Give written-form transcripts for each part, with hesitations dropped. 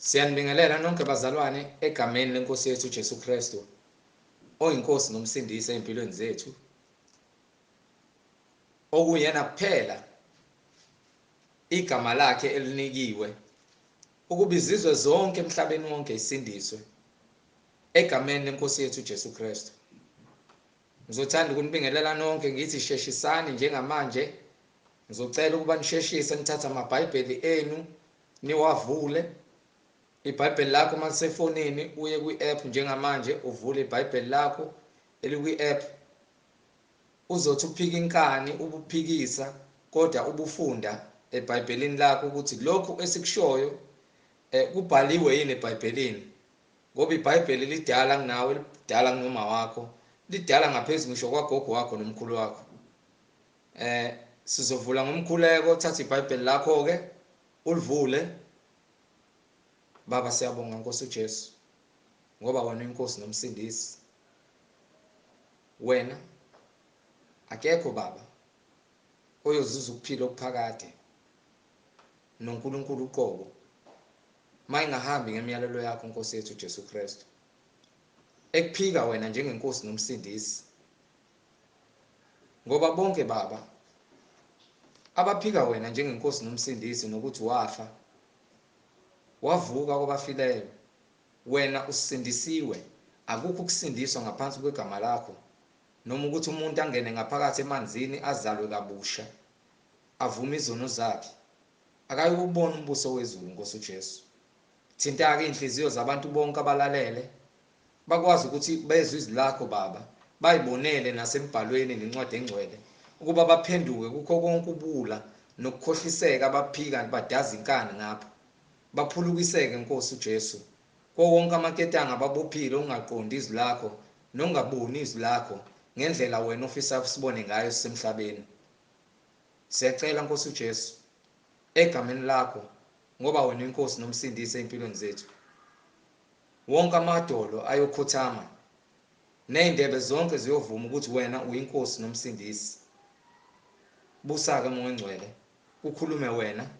Siyanibingelela nonke bazalwane egameni lenkosi yethu uJesu Kristu oyinkosi nomsindisi ezimpilweni zethu okuyena kuphela igama lakhe elinikiwe ukuba izizwe zonke emhlabeni wonke isindiswe egameni lenkosi yethu uJesu Kristu. Ngizothanda ukunibingelela nonke ngithi sheshisani njengamanje. Ngizocela ukuba nisheshise nithathe amaBhayibheli enu niwavule. IBhayibheli lakho uma lisefonini uye kwi-app njengamanje uvule iBhayibheli lakho elikwi-app. Uzothi uphika inkani ubuphikisa kodwa ubufunda eBhayibhelini lakho ukuthi lokhu esikushoyo kubhaliwe yini eBhayibhelini. Ngoba iBhayibheli lidala kunawe, lidala kunoma wakho, lidala ngaphezu ngisho kwagogo wakho nomkhulu wakho. Sizovula ngomkhuleko, thatha iBhayibheli lakho ke ulivule. Baba siyabonga Nkosi uJesu ngoba wena inkosi nomsindisi. Wena akekho baba oyozuza ukuphila okuphakade noNkulunkulu uqobo mayingahambi ngemiyalelo yakho Nkosi yethu uJesu Kristu. Ekuphika wena njengenkosi nomsindisi. Ngoba bonke baba abaphika wena njengenkosi nomsindisi nokuthi wafa wavuka kwabafileyo, wena usindisiwe, akukho ukusindiswa ngaphansi kwegama lakho noma ukuthi umuntu angene ngaphakathi emanzini azalwe kabusha avume izono zakhe akayukubona umbuso wezulu. Nkosi uJesu, thinta-ke inhliziyo zabantu bonke abalalele bakwazi ukuthi bezwe izwi lakho baba, bayibonele nasembhalweni nencwadi engcwele ukuba baphenduke kukho konke ubula nokukhohliseka abaphika badaza inkani ngapho, baphulukiseke Nkosi uJesu kuwo wonke amaketanga ababophile ongaqondi izwi lakho nongaboni izwi lakho ngendlela wena ofisa sibone ngayo sisemhlabeni. Siyacela Nkosi uJesu egameni lakho ngoba wena inkosi nomsindisi ezimpilweni zethu. Wonke amadolo ayokhothama nezindebe zonke ziyovuma ukuthi wena uyinkosi nomsindisi. Busa-ke Moya Ongcwele, ukhulume wena,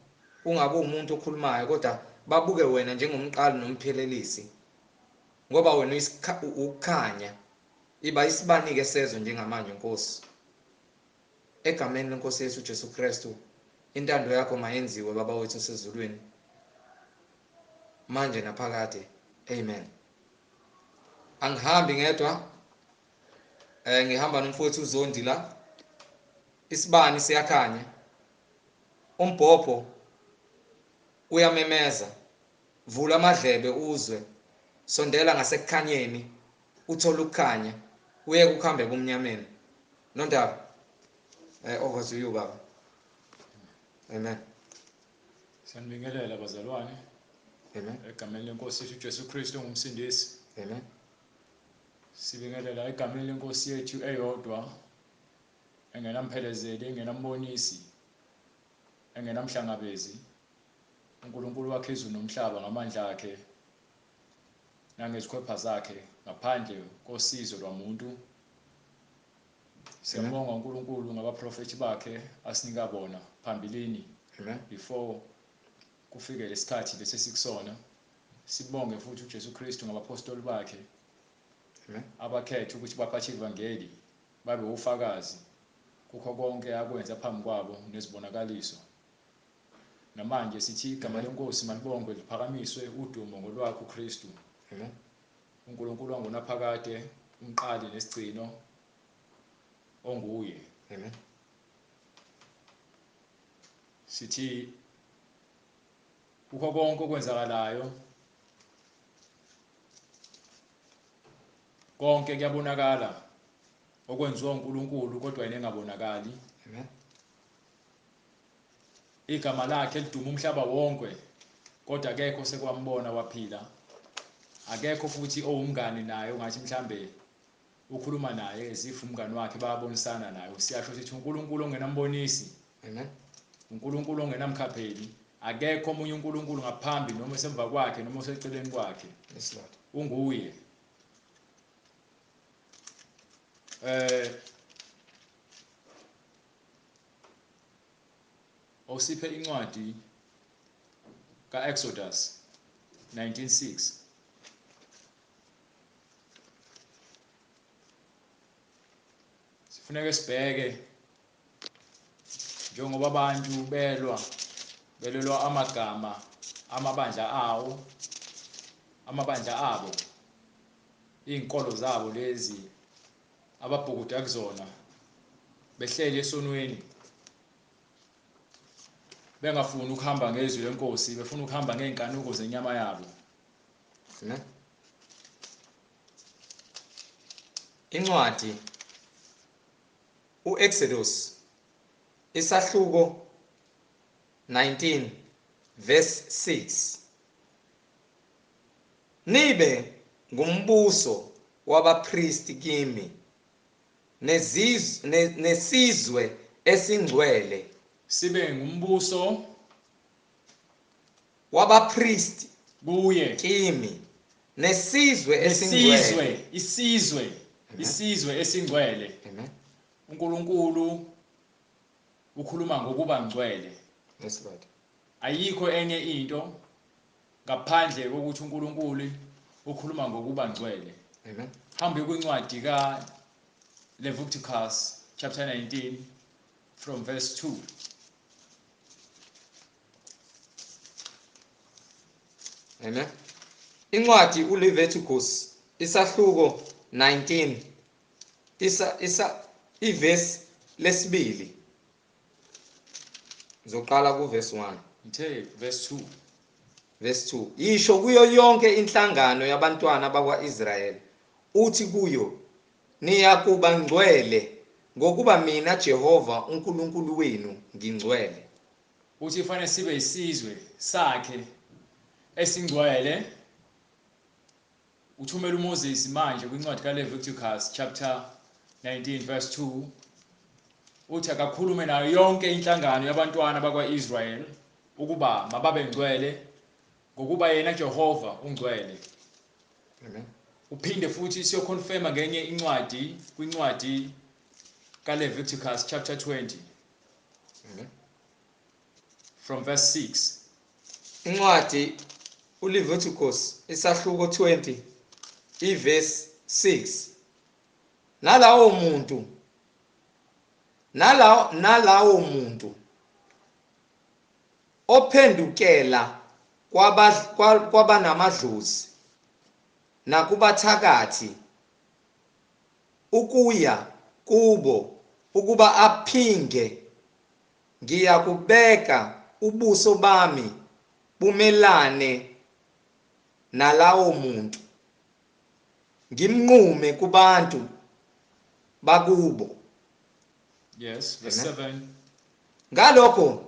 ungabe umuntu okhulumayo kodwa babuke wena njengomqali nomphelelisi ngoba wena ukukhanya. Iba isibani-ke sezwe njengamanje Nkosi. Egameni lenkosi yethu uJesu Kristu, intando yakho mayenziwe Baba wethu osezulwini manje naphakade. Amen. Angihambi ngedwa, ngihamba nomfowethu uZondi la. Isibani siyakhanya, umbhobho uyamemeza, vula amadlebe uzwe, sondela ngasekukhanyeni uthole ukukhanya, uyeke ukuhambe ebumnyameni. Nondaba, over to you baba. Amen. Siyanibingelela bazalwane. Amen. Egameni lenkosi yethu uJesu Kristu ongumsindisi. Amen. Sibingelela egameni lenkosi yethu eyodwa engenamphelezeli, engenambonisi, engenamhlangabezi, uNkulunkulu wakhe izulu nomhlaba ngamandla akhe nangezikhwepha zakhe ngaphandle kosizo lwamuntu. Siyabonga uNkulunkulu ngabaprofethi bakhe asinika bona phambilini. Amen. Before kufike lesikhathi lesi esikusona. Sibonge futhi uJesu Kristu ngabapostoli bakhe. Amen. Abakhetha ukuthi baphathe ivangeli, babe ufakazi kukho konke akwenza phambi kwabo nezibonakaliso. Namanje sithi igama lenkosi malibongwe liphakamiswe udumo ngolwakhe uKristu. Amen. uNkulunkulu wangunaphakade, umqali nesigcino onguye. Amen. Sithi kukho konke okwenzakalayo, konke kuyabonakala okwenziwa uNkulunkulu kodwa yena engabonakali. Amen. Igama lakhe liduma umhlaba wonke kodwa akekho sekwambona waphila. Akekho futhi owumngani naye ongathi mhlambe ukhuluma naye ezifa umngani wakhe bayabonisana naye. Siyasho sithi uNkulunkulu ongenambonisi. Amen. uNkulunkulu ongenamkhapheli, akekho omunye uNkulunkulu ngaphambi noma esemva kwakhe noma oseceleni kwakhe. Yes Lord. Unguye. Osiphe incwadi kaExodus. 19:6. Sifuneka sibheke njengoba abantu belwa belelwa amagama amabandla awo, amabandla abo, izinkolo zabo lezi ababhukuda kuzona, behleli esonweni, bengafuni ukuhamba ngezwi lenkosi, befuna ukuhamba ngeenkanuko zenyama yabo. Amen. Incwadi uExodus isahluko 19 verse 6. Nibe ngumbuso wabapristi kimi, nesizwe esingcwele. Sibe ngumbuso wabapristi kuye kimi, nesizwe esingcwele. Isizwe, isizwe esingcwele. Amen. uNkulunkulu ukhuluma ngokuba ngcwele. Yes Lord. Ayikho enye into ngaphandle kokuthi uNkulunkulu ukhuluma ngokuba ngcwele. Amen. Hambe kwincwadi ka Leviticus chapter 19 from verse 2. Amen. Incwadi uLeviticus isahluko 19 isa ivesi lesibili. Ngizoqala ku verse 1. Ngithe verse 2. Verse 2. Yisho kuyo yonke inhlangano yabantwana bakwaIsrayeli, uthi kuyo, niyakuba ngcwele ngokuba mina Jehova uNkulunkulu wenu ngingcwele. Uthi fanele sibe isizwe sakhe esingcwele. Uthumela uMoses manje kwincwadi kaLeviticus chapter 19 verse 2. Uthi akakhulume nayo yonke inhlangano yabantwana bakwaIsrayeli ukuba mababe ngcwele ngokuba yena Jehova ungcwele. Amen. Uphinde futhi siyoconfirma ngenye incwadi kwincwadi kaLeviticus chapter 20. Amen. From verse 6. Incwadi uLeviticus isahluko 20 iverse 6. Nalawo muntu nalawo muntu ophendukela kwabanamadlozi nakubathakathi ukuya kubo ukuba aphinge, ngiyakubeka ubuso bami bumelane nalawo muntu, ngimnqume kubantu bakubo. Yes, verse 7. Ngalokho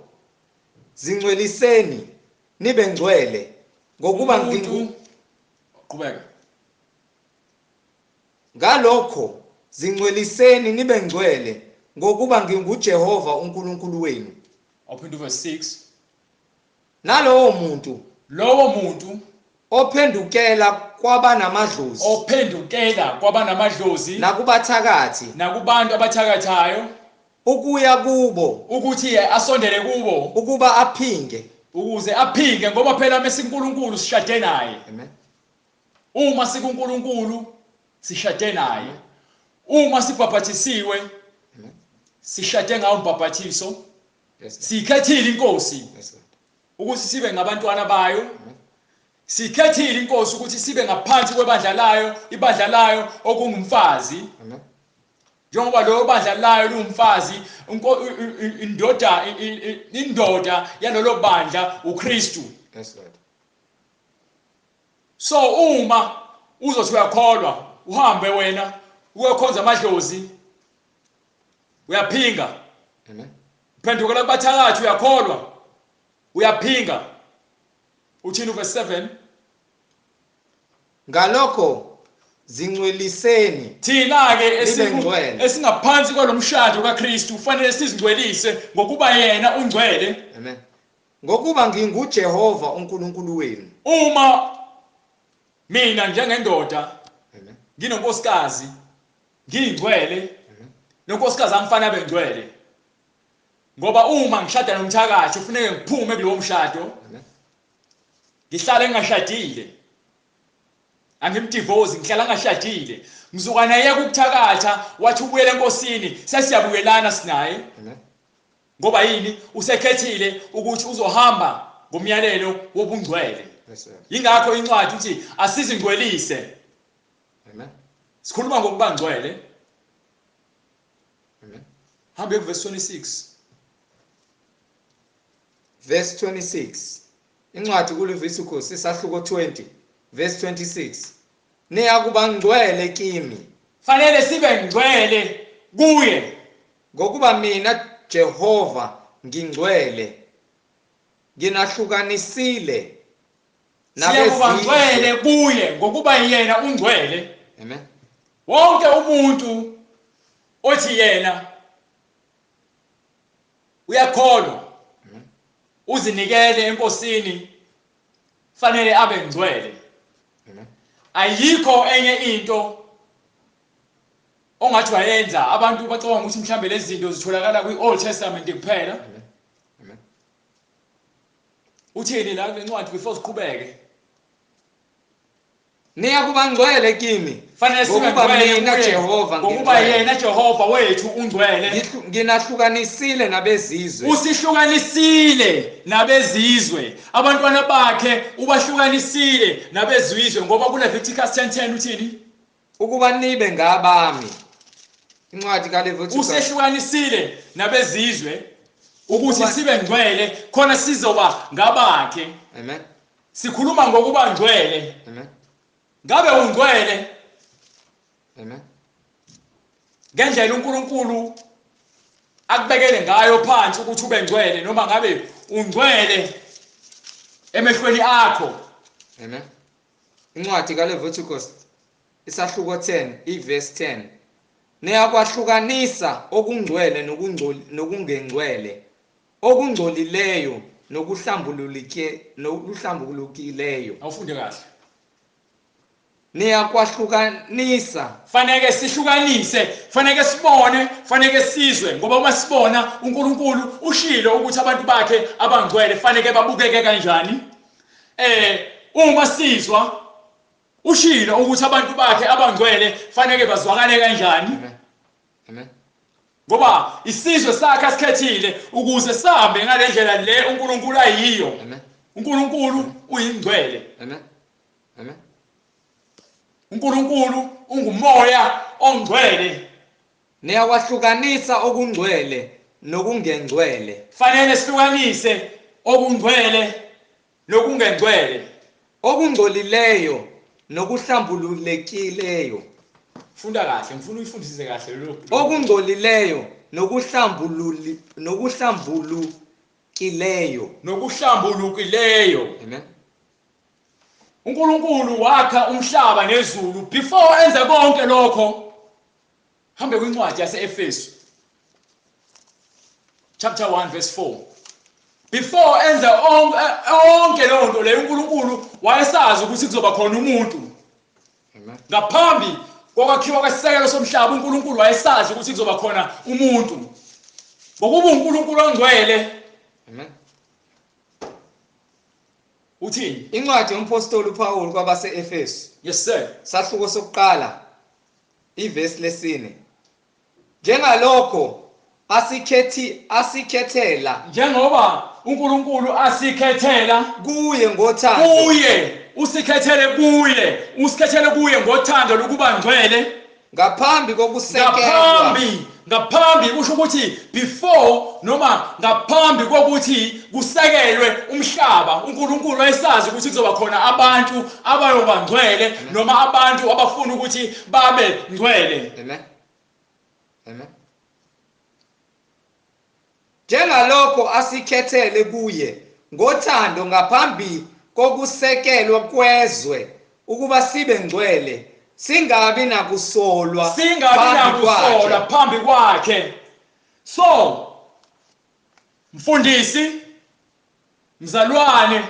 zingcweliseni nibe ngcwele ngokuba qhubeka. Ngalokho zingcweliseni nibe ngcwele ngokuba nginguJehova uNkulunkulu wenu. Awuphinde verse 6. Nalowo muntu, lowo muntu ophendukela kwabanamadlozi, ophendukela kwabanamadlozi nakubathakathi, nakubantu abathakathayo, ukuya kubo, ukuthi asondele kubo ukuba aphinge, ukuze aphinge, ngoba phela mesiNkulunkulu sishade naye. Amen. Uma sikuNkulunkulu sishade naye. Uma sibhabhathisiwe sishade ngawo umbhabhathiso. Sikhethile inkosi ukuthi sibe ngabantwana bayo. Sikhethile inkosi ukuthi sibe ngaphansi kwebandla layo, ibandla layo okungumfazi. Njengoba lo bandla layo lungumfazi, indoda indoda yalolo bandla uKristu. Yes Lord. So uma uzothi uyakholwa uhambe wena uyokhonza amadlozi, uyaphinga. Amen. Phendukela kubathakathi, uyakholwa, uyaphinga. Uthini verse 7? Ngalokho zingcweliseni thina ke esingaphansi kwalomshado kaKristu, kufanele sizingcwelise ngokuba yena ungcwele. Amen. Ngokuba nginguJehova uNkulunkulu wenu. Uma mina njengendoda Amen nginonkosikazi ngiyingcwele, nonkosikazi amfana abengcwele, ngoba uma ngishada nomthakathi kufuneke ngiphume kulowo mshado. Amen. Ngihlala ngingashadile. Angimdivorce, ngihlala ngashadile. Mzukwana yeka ukuthakatha wathi ubuyele enkosini, sesiyabuyelana sinaye. Ngoba yini? Usekhethile ukuthi uzohamba ngomyalelo wobungcwele. Yingakho incwadi uthi asizingcwelise. Amen. Sikhuluma ngokuba ngcwele. Amen. Hambe kuverse 26. Verse 26. Incwadi kuLevitikus isahluko 20 verse 26. Niyakuba ngcwele kimi. Fanele sibe ngcwele kuye. Ngokuba mina Jehova ngingcwele. Nginahlukanisile nabeziba ngcwele kuye ngokuba yena ungcwele. Amen. Wonke umuntu othi yena uyakholwa uzinikele enkosini fanele abe ngcwele. Amen. Ayikho enye into ongathi wayenza. Abantu bacabanga ukuthi mhlambe lezi zinto zitholakala kwi-Old Testament kuphela. Amen. Amen. Uthini la kule ncwadi before siqhubeke? Niyakuba ngcwele kimi. Fanele sibe ngcwele mina Jehova, ngokuba yena Jehova wethu ungcwele. Nginahlukanisile nabezizwe. Usihlukanisile nabezizwe. Abantwana bakhe ubahlukanisile nabezizwe, ngoba kuLeviticus 10:10 uthini? Ukuba nibe ngabami. Incwadi kaLeviticus. Usehlukanisile nabezizwe ukuthi sibe ngcwele khona sizoba ngabakhe. Amen. Sikhuluma ngokuba ngcwele. Amen. Ngabe ungcwele? Amen. Ngendlela uNkulunkulu akubekele ngayo phansi ukuthi ube ngcwele, noma ngabe ungcwele emehlweni akho. Amen. Incwadi kaLeviticus isahluko 10 iverse 10. Niyakwahlukanisa okungcwele nokungengcwele, okungcolileyo nokuhlambulukileyo. Awufunde kahle. Niyakwahlukanisa. Fanele sihlukanise, fanele sibone, fanele sizwe, ngoba uma sibona uNkulunkulu ushilo ukuthi abantu bakhe abangcwele fanele babukeke kanjani. Uma sizwa ushilo ukuthi abantu bakhe abangcwele fanele bazwakale kanjani. Amen. Amen. Ngoba isizwe sakhe asikhethile ukuze sihambe ngalendlela le uNkulunkulu ayiyo. Amen. uNkulunkulu uyingcwele. Amen. Amen. uNkulunkulu ungumoya ongcwele. Niyakwahlukanisa okungcwele nokungengcwele. Fanele sihlukanise okungcwele nokungengcwele, okungcolileyo nokuhlambulukileyo. Funda kahle, ngifuna uyifundise kahle lokho. Okungcolileyo nokuhlambulukileyo. Nokuhlambulukileyo. Amen. uNkulunkulu wakha umhlaba nezulu before enze konke lokho. Hambe kwincwadi yaseEfesu chapter 1 verse 4. Before enze onke leyo nto leyo, uNkulunkulu wayesazi ukuthi kuzoba khona umuntu. Amen. Ngaphambi kokwakhiwa kwesisekelo somhlaba uNkulunkulu wayesazi ukuthi kuzoba khona umuntu. Ngokuba uNkulunkulu ongcwele. Amen. Uthini? Incwadi yompostoli uPaul kwabase-Efesu. Yes sir. Sahluko sokuqala ivesi lesine. Njengalokho asikhethela, njengoba uNkulunkulu asikhethela kuye ngothando, kuye usikhethele kuye, usikhethele kuye ngothando lokuba ngcwele ngaphambi kokusekelwa, ngaphambi kusho ukuthi before noma ngaphambi kokuthi kusekelwe umhlaba, uNkulunkulu wayesazi ukuthi kuzoba khona abantu abayoba ngcwele noma abantu abafuna ukuthi babe ngcwele. Amen. Amen. Njengalokho asikhethele kuye ngothando ngaphambi kokusekelwa kwezwe ukuba sibe ngcwele, singabi nakusolwa, phambi kwakhe. So mfundisi, mzalwane,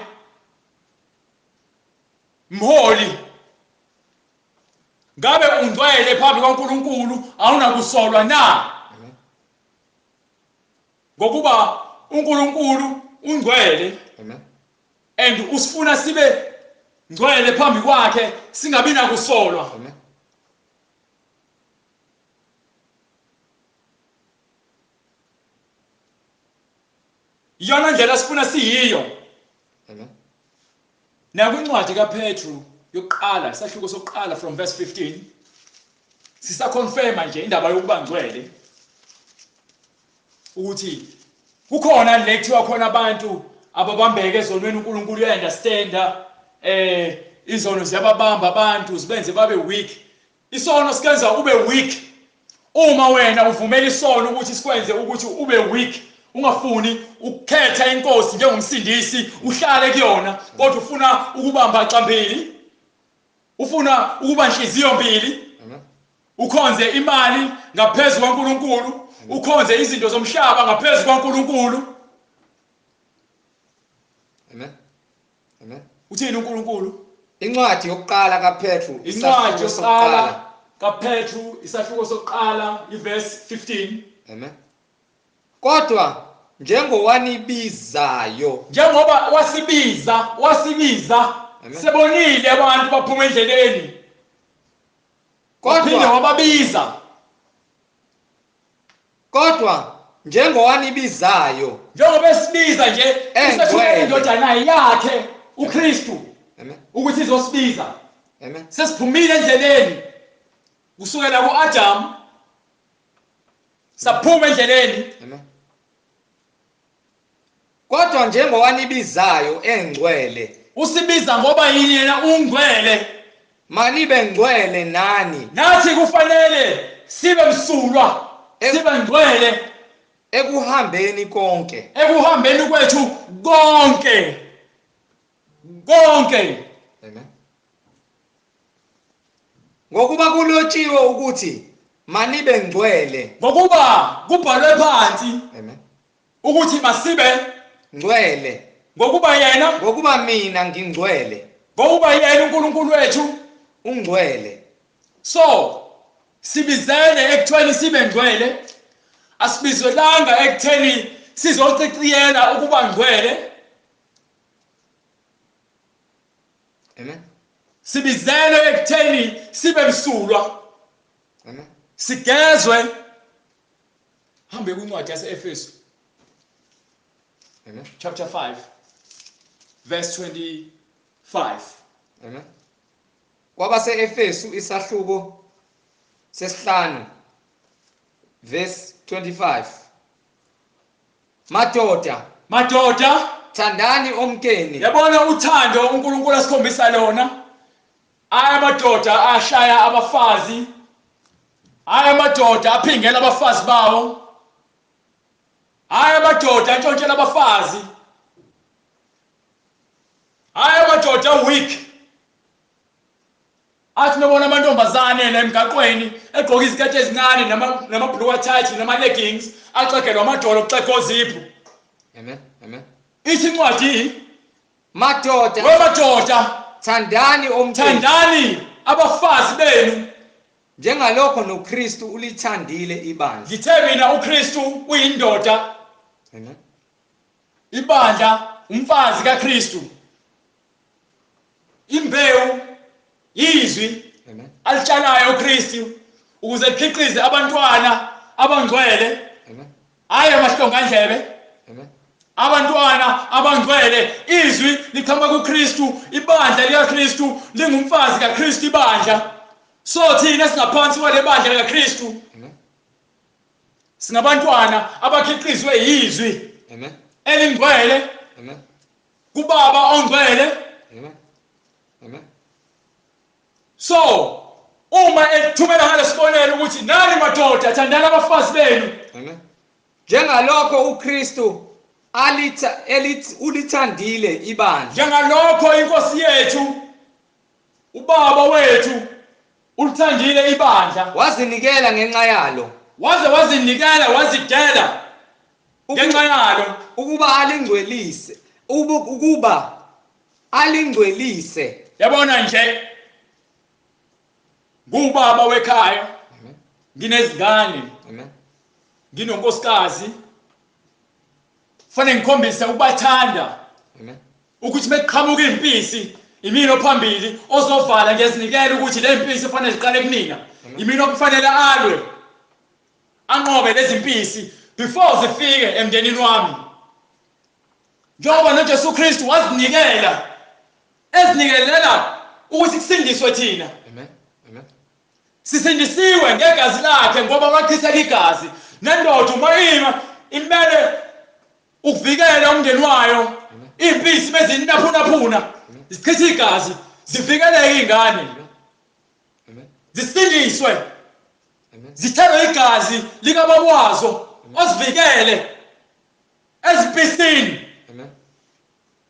mholi, ngabe ungcwele phambi kwaNkulunkulu, awunakusolwa na? Ngokuba uNkulunkulu ungcwele. Amen. And usifuna sibe ngcwele phambi kwakhe, singabi nakusolwa. Amen. Iyona ndlela sifuna siyiyo. Amen. Nakwincwadi kaPetru yokuqala, isahluko sokuqala from verse 15, sisaconfirma nje indaba yokuba ngcwele, ukuthi kukhona le kuthiwa khona abantu ababambeke ezonweni, uNkulunkulu uyaunderstanda, izono ziyababamba abantu zibenze babe weak. Isono sikenza ube weak uma wena uvumela isono ukuthi sikwenze ukuthi ube weak, ungafuni ukukhetha inkosi njengomsindisi uhlale kuyona, kodwa ufuna ukubamba xambili, ufuna ukuba nhliziyo mbili, ukhonze imali ngaphezulu kwaNkulunkulu, ukhonze izinto zomhlaba ngaphezulu kwaNkulunkulu. Amen. Amen. Uthini uNkulunkulu? Incwadi yokuqala kaPetru, incwadi yokuqala kaPetru, isahluko sokuqala, iverse 15. Amen. Kodwa njengowanibizayo, njengoba wasibiza, sebonile abantu baphuma endleleni, kodwa wababiza. Kodwa njengowanibizayo, njengoba esibiza nje, usethumele indodana yakhe uKristu ukuthi izosibiza. Amen. Sesiphumile endleleni kusukela kuAdam, saphuma endleleni. Amen. Kodwa njengowanibizayo engcwele, usibiza ngoba yini yena ungcwele, manibe ngcwele nani. Nathi kufanele sibe msulwa, sibe ngcwele ekuhambeni konke, ekuhambeni kwethu konke konke. Amen. Ngokuba kulotshiwe ukuthi manibe ngcwele, ngokuba kubhalwe phansi. Amen. Ukuthi masibe ngcwele, ngokuba yena, ngokuba mina ngingcwele, ngokuba yena uNkulunkulu wethu ungcwele. So sibizele ekuthweni sibe ngcwele, asibizwelanga ekutheni sizociciyela ukuba ngcwele. Amen. Sibizele ekutheni sibe msulwa. Amen. Sigezwe. Hambe kwincwadi yaseEfesu. Amen. Chapter 5 verse 25. Amen. Kwabase-Efesu isahluko sesihlanu verse 25. Madoda, madoda, thandani omkeni. Yabona uthando uNkulunkulu asikhombisa lona. Aya madoda ashaya abafazi, aya madoda aphingela abafazi bawo, aya madoda antshontshela abafazi, aya madoda weak. Athi nobona amantombazane la emgaqweni egqoka iziketi ezincane namabhuluku tight nama-leggings, axegelwa amadolo kuxega oziphu. Amen. Amen. Ithi incwadi, madoda, wemadoda, thandani omkeni, thandani abafazi benu njengalokho noKristu ulithandile ibandla. Ngithe mina uKristu uyindoda. Amen. Ibandla umfazi kaKristu. Imbewu izwi alitshalayo uKristu ukuze likhiqize abantwana abangcwele. Amen. Hayi amahlongandlebe. Amen. Abantwana abangcwele, izwi liqhamuka kuKristu, ibandla likaKristu lingumfazi kaKristu ibandla. So thina singaphansi kwale bandla likaKristu. Amen. Singabantwana abakhiqizwe yizwi. Amen. Elingcwele. Amen. Kubaba ongcwele. Amen. Amen. So uma ethumela ngalesibonelo ukuthi nani madoda thandana abafazi benu. Amen. Njengalokho uKristu ulithandile ibandla. Njengalokho inkosi yethu ubaba wethu ulithandile ibandla, wazinikela ngenxa yalo, waze wazinikela wazidela ngenxa yalo, ukuba alingcwelise, ukuba alingcwelise. Yabona nje, ngubaba wekhaya, nginezingane, nginonkosikazi, fanele ngikhombise ukubathanda. Amen. Ukuthi mekuqhamuka impisi imina ophambili ozovala ngezinikela ukuthi le mpisi kufanele ziqale kunina. Imina okufanele alwe anqobe lezi mpisi before zifike emndenini wami. Njengoba noJesu Kristu wazinikela ezinikelela ukuthi kusindiswe thina. Amen. Amen. Sisindisiwe ngegazi lakhe ngoba wachitheka igazi. Nendoda uma ima imele ukuvikela umndeni wayo. Impisi bezinaphunaphuna zichitha igazi zivikeleke izingane. Amen. Zisindiswe. Amen. Zithelwe igazi likababa wazo ozivikele ezimpisini. Amen.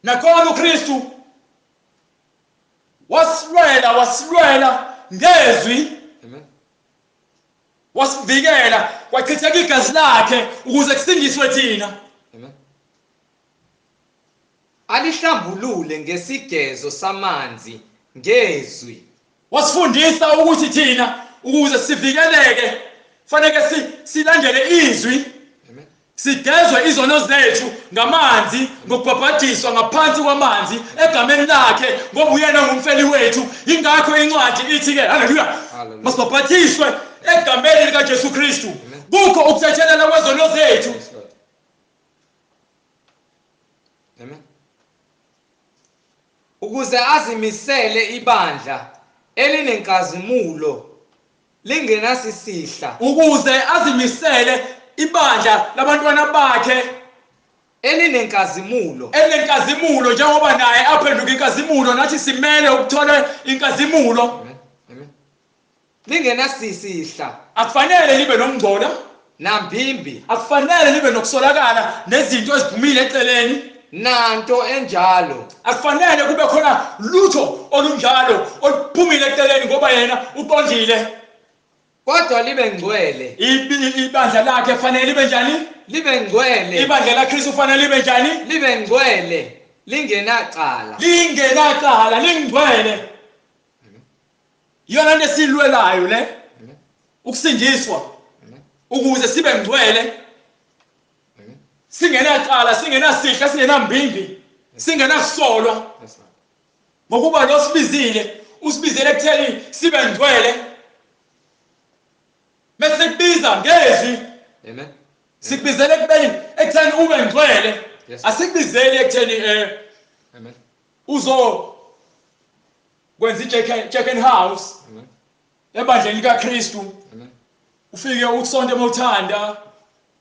Nakhona uKristu wasilwela ngezwi. Amen. Wasivikela kwachitheka igazi lakhe ukuze kusindiswe thina. Amen. Alihlambulule ngesigezo samanzi ngezwi. Wasifundisa ukuthi thina ukuze sivikeleke fanele silandele izwi. Amen. Sigezwe izono zethu ngamanzi ngokubhabhadiswa ngaphansi kwamanzi egameni lakhe ngoba uyena ngumfeli wethu. Ingakho incwadi ithi ke haleluya masibhabhadiswe egameni lika Jesu Kristu kukho ukuthethelela kwezono zethu. Amen. Ukuze azimisele ibandla elinenkazimulo lingenasisihla. Ukuze azimisele ibandla labantwana bakhe elinenkazimulo. Elinenkazimulo njengoba naye aphenduka inkazimulo nathi simele ukuthola inkazimulo. Amen. Amen. Lingenasisihla. Akufanele libe nomngcola nambimbi. Akufanele libe nokusolakala nezinto eziphumile eceleni. Nanto enjalo. Akufanele kube khona lutho olunjalo oluphumile eceleni ngoba yena uqondile. Kodwa libe ngcwele. Ibandla lakhe fanele libe njani? Libe ngcwele. Ibandla laKristu fanele libe njani? Libe ngcwele, lingenacala. Lingenacala, lingcwele. Iyona nto esilwelayo le. Ukusindiswa. Ukuze sibe ngcwele. Singenacala, singenasihla, singenambimbi, singenakusolwa. Ngokuba lo sibizile, usibizele ekutheni sibe ngcwele. Bese kubiza ngezwi. Amen. Sikubizele ekubeni ekutheni ube ngcwele. Asikubizeli ekutheni Amen. Uzo kwenza i-check and house. Amen. Ebandleni likaKristu. Amen. Ufike ukusonta emawuthanda,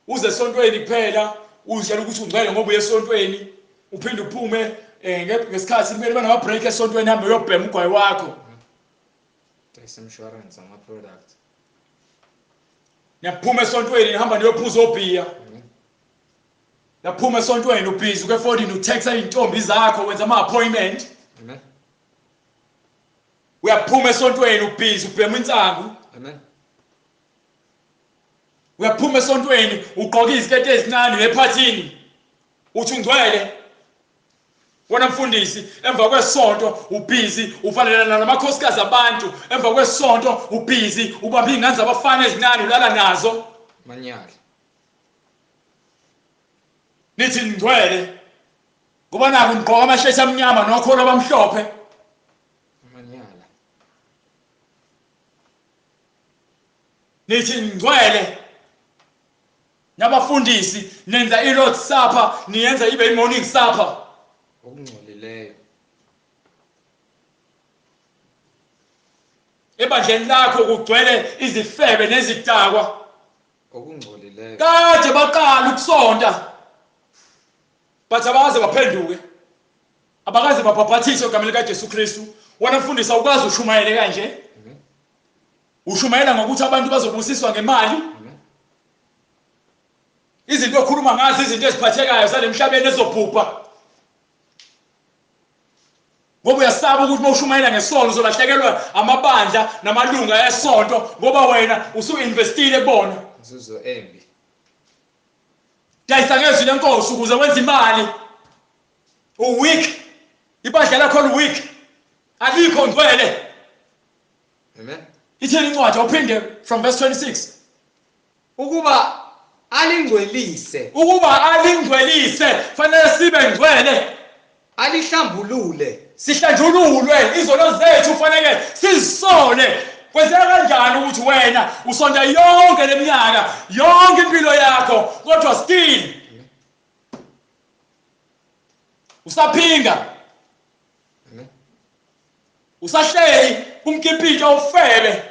uze esontweni kuphela, uzitshela ukuthi ungcwele ngoba uye esontweni, uphinde uphume ngesikhathi kumele banama break esontweni hambe uyobhema ugwayi wakho. Tax insurance ama product. Niyaphuma esontweni nihamba niyophuza obhiya. Niyaphuma esontweni ubhizi ukefodini utexa izintombi zakho wenza ama appointment. Amen. Uyaphuma esontweni ubhizi ubhema insangu. Amen. Uyaphuma esontweni ugqoka iziketi ezincane uyephathini. Uthi ungcwele. Wena mfundisi emva kwesonto ubhizi uvalelana namakhosikazi abantu, emva kwesonto ubhizi ubamba izingane zabafana ezincane ulala nazo. Manyala. Nithi ngcwele ngoba naku nigqoka amasheti amnyama nokholo abamhlophe. Manyala. Nithi ngcwele nabafundisi nenza i-Lord's Supper niyenza ibe i-morning supper. Okungcolileyo. Ebandleni lakho kugcwele izifebe nezidakwa. Okungcolileyo. Kade baqala ukusonta. But abakaze baphenduke. Abakaze babhabhathiswe egameni likaJesu Kristu. Wena mfundisi awukwazi ushumayele kanje. Ushumayela ngokuthi abantu bazobusiswa ngemali. Izinto okhuluma ngazo izinto eziphathekayo zalemhlabeni ezobhubha. Ngoba uyasaba ukuthi mawushumayela ngesonto uzolahlekelwa amabandla namalunga esonto ngoba wena usuinvestile kubona. Inzuzo embi. Dayisa ngezwi lenkosi ukuze wenze imali. Uweak. Ibandla lakho liweak. Alikho ngcwele. Amen. Ithini incwadi awuphinde from verse 26. Ukuba alingcwelise. Ukuba alingcwelise fanele sibe ngcwele. Alihlambulule. Sihlanjululwe izono zethu, kufanele sizisole. Kwenzeka kanjani ukuthi wena usonta yonke leminyaka, yonke impilo yakho, kodwa still usaphinga, usahleli kumkipito ufebe,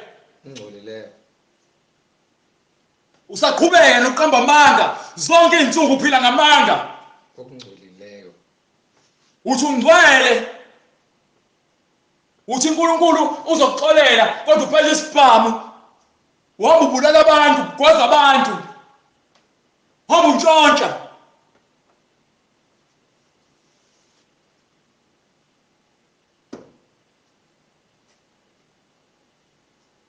ungcolileyo, usaqhubeka nokuqamba amanga zonke izinsuku, uphila ngamanga okungcolileyo. Uthi ungcwele, uthi uNkulunkulu uzokuxolela, kodwa uphethe isibhamu uhamba ubulala abantu, ugwaza abantu, hamba untshontsha.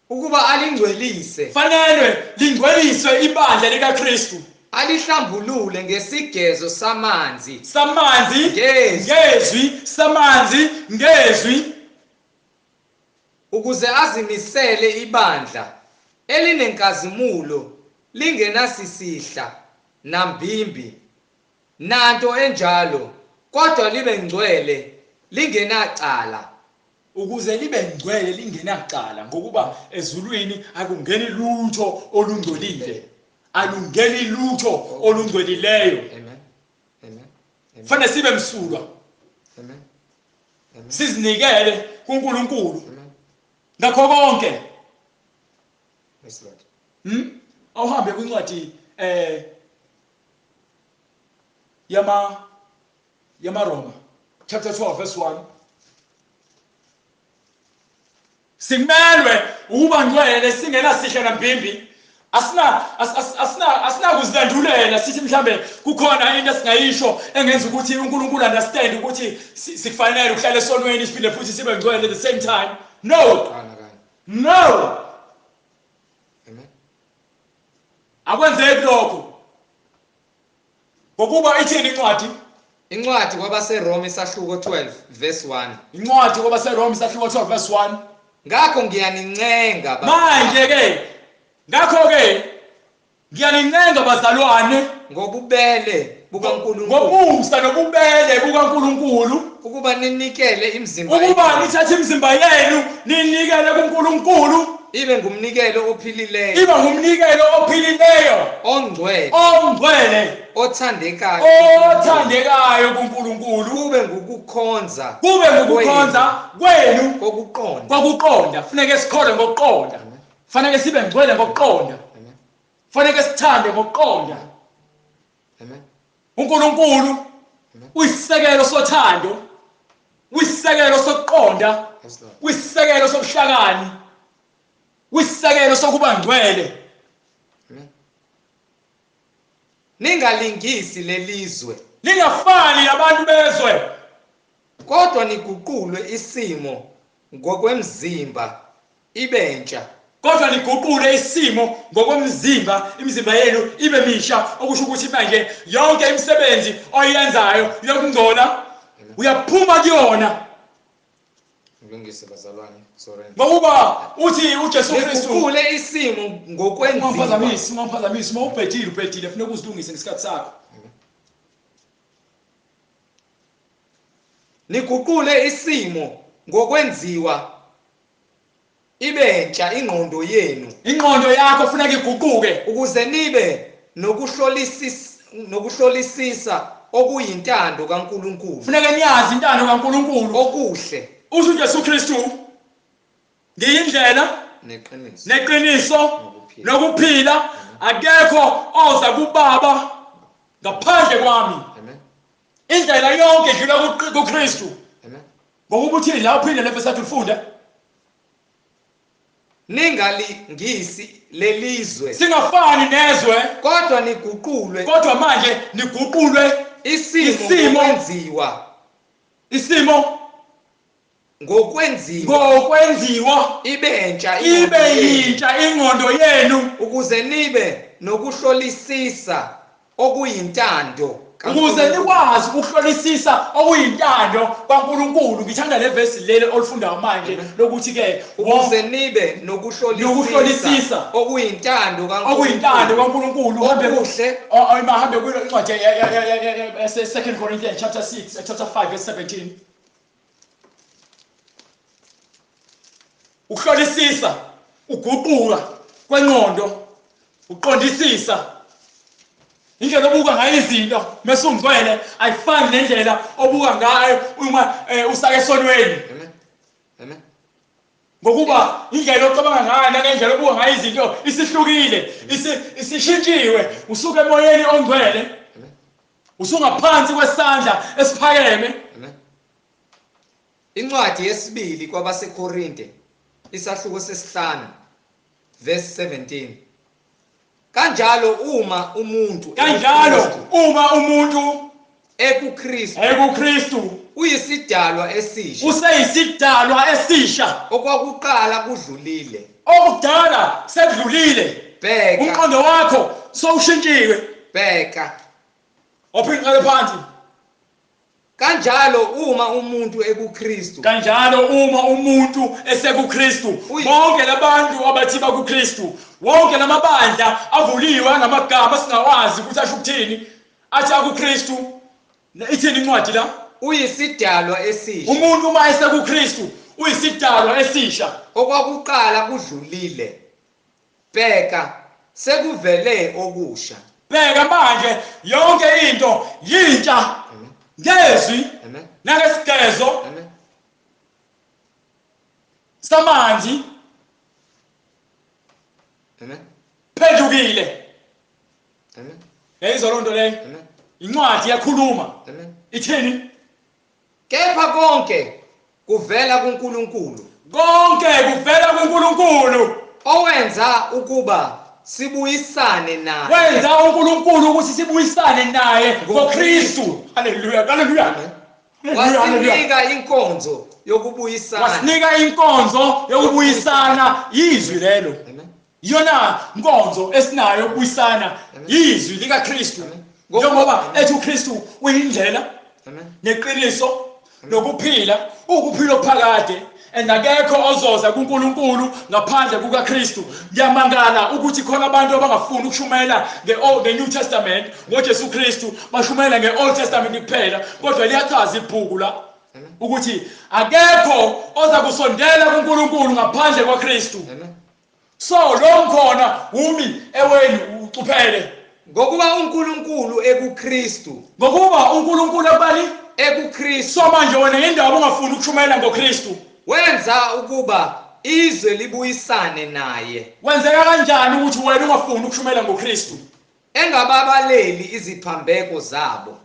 Ukuba alingcwelise, fanele lingcweliswe ibandla likaKristu, alihlambulule ngesigezo samanzi, samanzi ngezwi, samanzi ngezwi, ukuze azimisele ibandla elinenkazimulo, lingenasisihla nambimbi nanto enjalo, kodwa libe ngcwele lingenacala. Ukuze libe ngcwele lingenacala, ngokuba ezulwini akungeni lutho olungcolile, alungeni lutho olungcolileyo. Amen. Amen. Fanele sibe msulwa. Amen. Amen. Sizinikele kuNkulunkulu ngakho konke. Yes Lord. Awuhambe kwincwadi yamaRoma chapter 12 verse 1. Simelwe ukuba ngcwele singenasihle nambimbi. Asinakuzilandulela sithi mhlambe kukhona into esingayisho engenza ukuthi uNkulunkulu understand ukuthi sikufanele ukuhlala esonweni siphinde futhi sibe ngcwele at the same time. No. No. Amen. Akwenzeki lokho. Ngokuba ithini incwadi? Incwadi kwabaseRoma isahluko 12 verse 1. Incwadi kwabaseRoma isahluko 12 verse 1. Ngakho ngiyanincenga manje ke, ngakho ke ngiyanincenga bazalwane ngobubele bukaNkulunkulu, ngomusa nobubele bukaNkulunkulu, ukuba ninikele imizimba, ukuba nithathe imizimba yenu ninikele kuNkulunkulu, ibe ngumnikelo ophilileyo, ibe ngumnikelo ophilileyo, ongcwele, ongcwele, othandekayo, othandekayo kuNkulunkulu, kube ngukukhonza, kube ngukukhonza kwenu kokuqonda, kokuqonda. Funeke sikhole ngokuqonda, fanele sibe ngcwele ngokuqonda, fanele sithande ngokuqonda. Amen. uNkulunkulu uyisisekelo sothando, uyisisekelo sokuqonda, uyisisekelo sobuhlakani, uyisisekelo sokuba ngcwele. Ningalingisi lelizwe, ningafani nabantu bezwe, kodwa niguqulwe isimo ngokwemzimba ibentsha. Kodwa niguqule isimo ngokwemzimba, imizimba yenu ibe misha, okusho ukuthi manje yonke imisebenzi oyenzayo yokungcola uyaphuma kuyona. Ngilungise bazalwane, sorry. Ngokuba uthi uJesu Kristu niguqule isimo ngokwenziwa. Ungaphazamisi, ungaphazamisi, uma ubhedile ubhedile, funeka uzilungise ngesikhathi sakho. Niguqule isimo ngokwenziwa ibentsha ingqondo yenu. Ingqondo yakho funeka iguquke, ukuze nibe nokuhlolisisa okuyintando kaNkulunkulu. Funeka niyazi intando kaNkulunkulu, okuhle. Uthi uJesu Kristu, ngiyindlela neqiniso, neqiniso nokuphila, akekho oza kuBaba ngaphandle kwami. Amen. Indlela yonke idlula kuKristu. Amen. Ngokuba uthini la uphinde le verse ufunde? Ningalingisi lelizwe, singafani nezwe, kodwa niguqulwe, kodwa manje niguqulwe isimo ngokwenziwa, isimo ngokwenziwa, ngokwenziwa ibentsha, ibe yintsha ingqondo yenu, ukuze nibe nokuhlolisisa okuyintando Ukuze nikwazi ukuhlolisisa okuyintando kaNkulunkulu. Ngithanda le verse leli olifundayo manje lokuthi ke ukuze nibe nokuhlolisisa okuyintando kaNkulunkulu, okuyintando kaNkulunkulu. Uhambe kuhle, mahambe kuyo incwadi yase 2 Corinthians chapter 6 chapter 5 verse 17. Ukuhlolisisa, uguquka kwengqondo, uqondisisa indlela obuka ngayo izinto mase ungcwele ayifani nendlela obuka ngayo uma usake esonweni. Amen. Amen. Ngokuba indlela ocabanga ngayo nangendlela obuka ngayo izinto isihlukile, isishintshiwe, usuke emoyeni ongcwele, usungaphansi kwesandla esiphakeme. Amen. Incwadi yesibili kwabaseKorinte isahluko sesihlanu verse 17. Kanjalo uma umuntu ekuKristu uyisidalwa esisha, useyisidalwa esisha, okwakuqala kudlulile, okudala sekudlulile. Bheka, umqondo wakho sowushintshiwe. Bheka, ophinde phansi. Kanjalo uma umuntu ekuKristu, kanjalo uma umuntu esekuKristu, bonke labantu abathi bakuKristu, wonke lamabandla avuliwe angamagama singawazi ukuthi asho ukuthini, athi akuKristu. Ithini incwadi la? Uyisidalwa esisha. Umuntu uma esekuKristu uyisidalwa esisha, okwakuqala kudlulile, bheka sekuvele okusha. Bheka manje yonke into yintsha ngezwi nangesigezo samanzi. Amen. Phendukile. Amen. Yayizwa loo nto leyo. Incwadi iyakhuluma. Amen. Ithini? Kepha konke kuvela kuNkulunkulu. Konke kuvela kuNkulunkulu owenza ukuba sibuyisane naye. Wenza uNkulunkulu ukuthi sibuyisane naye ngoKristu. Haleluya, haleluya. Wasinika inkonzo yokubuyisana. Wasinika inkonzo yokubuyisana, izwi lelo. Iyona nkonzo esinayo yokubuyisana, izwi likaKristu. Njengoba ethi uKristu uyindlela neqiniso nokuphila, ukuphila okuphakade. And akekho ozoza kuNkulunkulu ngaphandle kukaKristu. Ngiyamangala ukuthi khona abantu abangafuni ukushumayela nge-New Testament ngoJesu Kristu, bashumayela nge-Old Testament kuphela, kodwa liyachaza ibhuku la ukuthi akekho oza kusondela kuNkulunkulu ngaphandle kwaKristu. So lo mkhona umi eweni ucuphele. Ngokuba uNkulunkulu ekuKristu, ngokuba uNkulunkulu ekubani? EkuKristu. So manje wena indaba ungafuni ukushumayela ngoKristu, wenza ukuba izwe libuyisane naye. Wenzeka kanjani ukuthi wena ungafuni ukushumayela ngoKristu engababaleli iziphambeko zabo?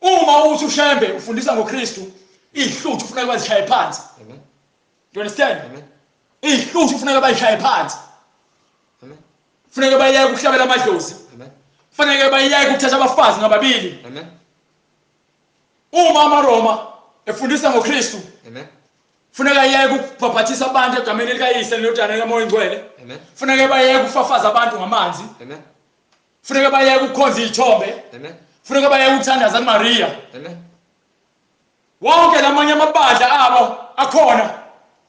Uma uthi uShembe ufundisa ngoKristu, ihluthu ufuneka bazishaye phansi. Amen. Do you understand? Amen. Ihluthu ufuneka bayishaye phansi. Amen. Funeka bayeke ukuhlabela amadlozi. Amen. Funeka bayeke ukuthatha abafazi ngababili. Amen. Uma amaRoma efundisa ngoKristu, Amen. funeka yeke ukubhabhathisa abantu egameni likaYise neNdodana likaMoya oNgcwele. Amen. Funeka bayeke ukufafaza abantu ngamanzi. Amen. Funeka bayeke ukukhonza izithombe. Amen. Funeka bayeke ukuthandaza kuMaria. Amen. Wonke lamanye amabandla abo akhona.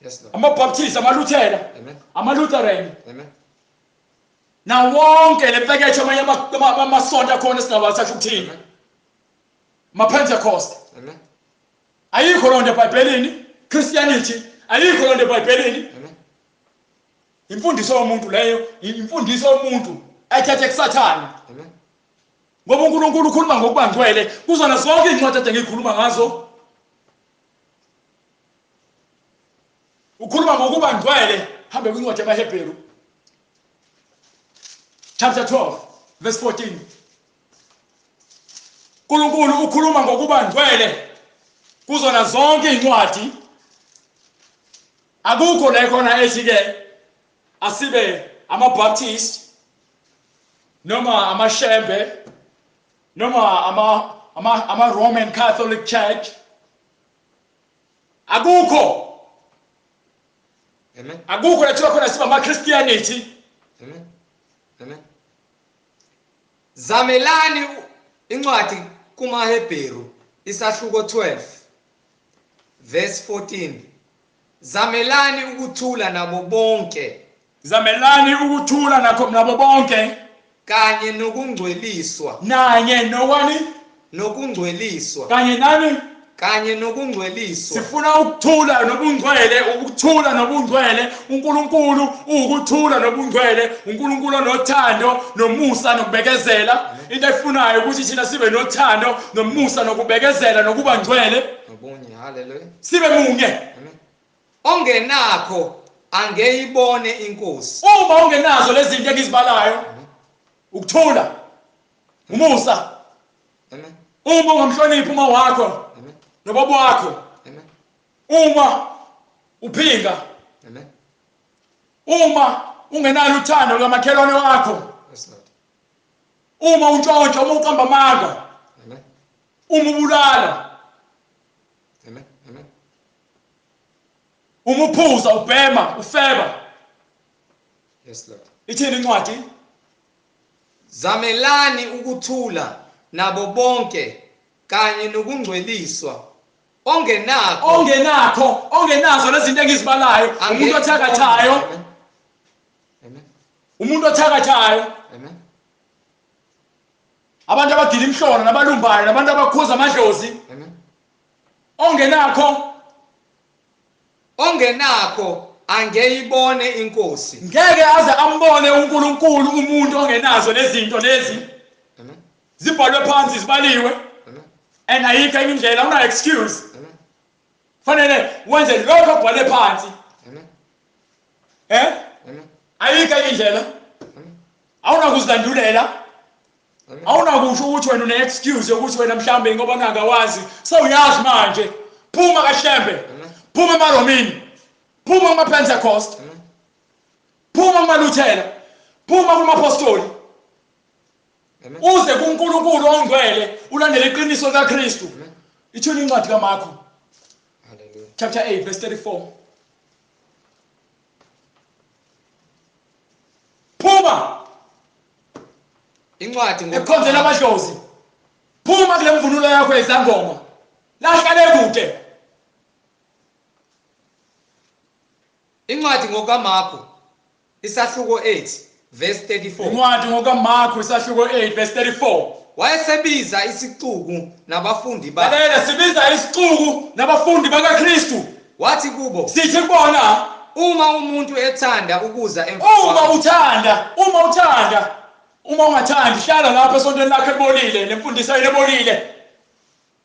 Yes, Lord. AmaBaptist, amaLuthela, Amen. amaLutheran. Amen. Na wonke lepekethe amanye amasonto akhona singawathatha ukuthini. AmaPentecost. Amen. Ayikho lonto eBhayibhelini. Christianity ayikho lonto eBhayibhelini. Amen. Imfundiso yomuntu leyo, imfundiso yomuntu ethethe kuSathane. Amen. Ngoba uNkulunkulu ukhuluma ngokuba ngcwele kuzona zonke izincwadi ade ngikhuluma ngazo. Ukhuluma ngokuba ngcwele, hambe kwincwadi yamaHebheru chapter 12 verse 14. uNkulunkulu ukhuluma ngokuba ngcwele kuzona zonke izincwadi. Akukho la khona ethi ke asibe amaBaptist noma amaShembe noma ama Roman Catholic Church. Akukho. Amen. Akukho la kuthiwa khona siba ama-Christianity. Amen. Amen. Zamelani Incwadi kumaHebheru isahluko 12 verse 14. Zamelani ukuthula nabo bonke. Zamelani ukuthula nakho nabo bonke kanye nokungcweliswa. Nanye nokwani? Nokungcweliswa. Kanye nani? Kanye nokungcweliswa. Sifuna ukuthula nobungcwele, ukuthula nobungcwele. uNkulunkulu ukuthula nobungcwele, uNkulunkulu onothando nomusa nokubekezela. Into ayifunayo ukuthi thina sibe nothando nomusa nokubekezela nokuba ngcwele. Nobunye, haleluya. Sibe munye. Amen. Ongenakho angeyibone inkosi. Uma ungenazo lezi zinto engizibalayo, ukuthula, umusa. Amen. Uma ungamhloniphi uma wakho nobaba wakho. Amen. Uma uphinga. Amen. Uma ungenalo uthando lukamakhelwane wakho. Yes, Lord. Uma untshontsha, uma uqamba amanga. Amen. Uma ubulala. Amen. Amen. Uma uphuza, ubhema, ufeba. Yes, Lord. Ithini incwadi? Zamelani ukuthula nabo bonke kanye nokungcweliswa. Ongenakho, ongenakho, ongenazo lezi zinto engizibalayo, umuntu othakathayo. Amen. Umuntu othakathayo. Amen. Abantu abagila imhlolo nabalumbayo nabantu abakhuza amadlozi. Amen. Ongenakho, ongenakho angeyibone inkosi. Ngeke aze ambone uNkulunkulu umuntu ongenazo lezi zinto lezi. Amen. Zibhalwe phansi, zibaliwe. Amen. And ayikho enye indlela, awuna excuse. Amen. Fanele wenze lokho okubhalwe phansi. Amen. Amen. Ayikho enye indlela. Amen. Awunakuzilandulela. Amen. Awunakusho ukuthi wena une excuse yokuthi wena mhlambe ngoba nangawazi. Sewuyazi manje. Phuma kaHlembe. Amen. Phuma emaRomini. Phuma kuma-Pentecost. Amen. Phuma kumaLuthela. Phuma kumapostoli. Amen. Uze kuNkulunkulu ongcwele, ulandele iqiniso likaKristu. Amen. Ithini incwadi kaMarko? Hallelujah. Chapter 8 verse 34. Phuma Incwadi ekukhonzeni amadlozi. Phuma kule mvunulo yakho yezangoma. Lahlale kude. Incwadi ngokaMarko isahluko 8 verse 34. Incwadi ngokaMarko isahluko 8 verse 34. Wayesebiza isixuku nabafundi bakhe. Lalela, sibiza isixuku nabafundi bakaKristu. Wathi kubo, sithi kubona, uma umuntu ethanda ukuza emva uma kwami, uthanda, uma uthanda, uma ungathandi hlala lapha esontweni lakho elibolile, lemfundiso elibolile.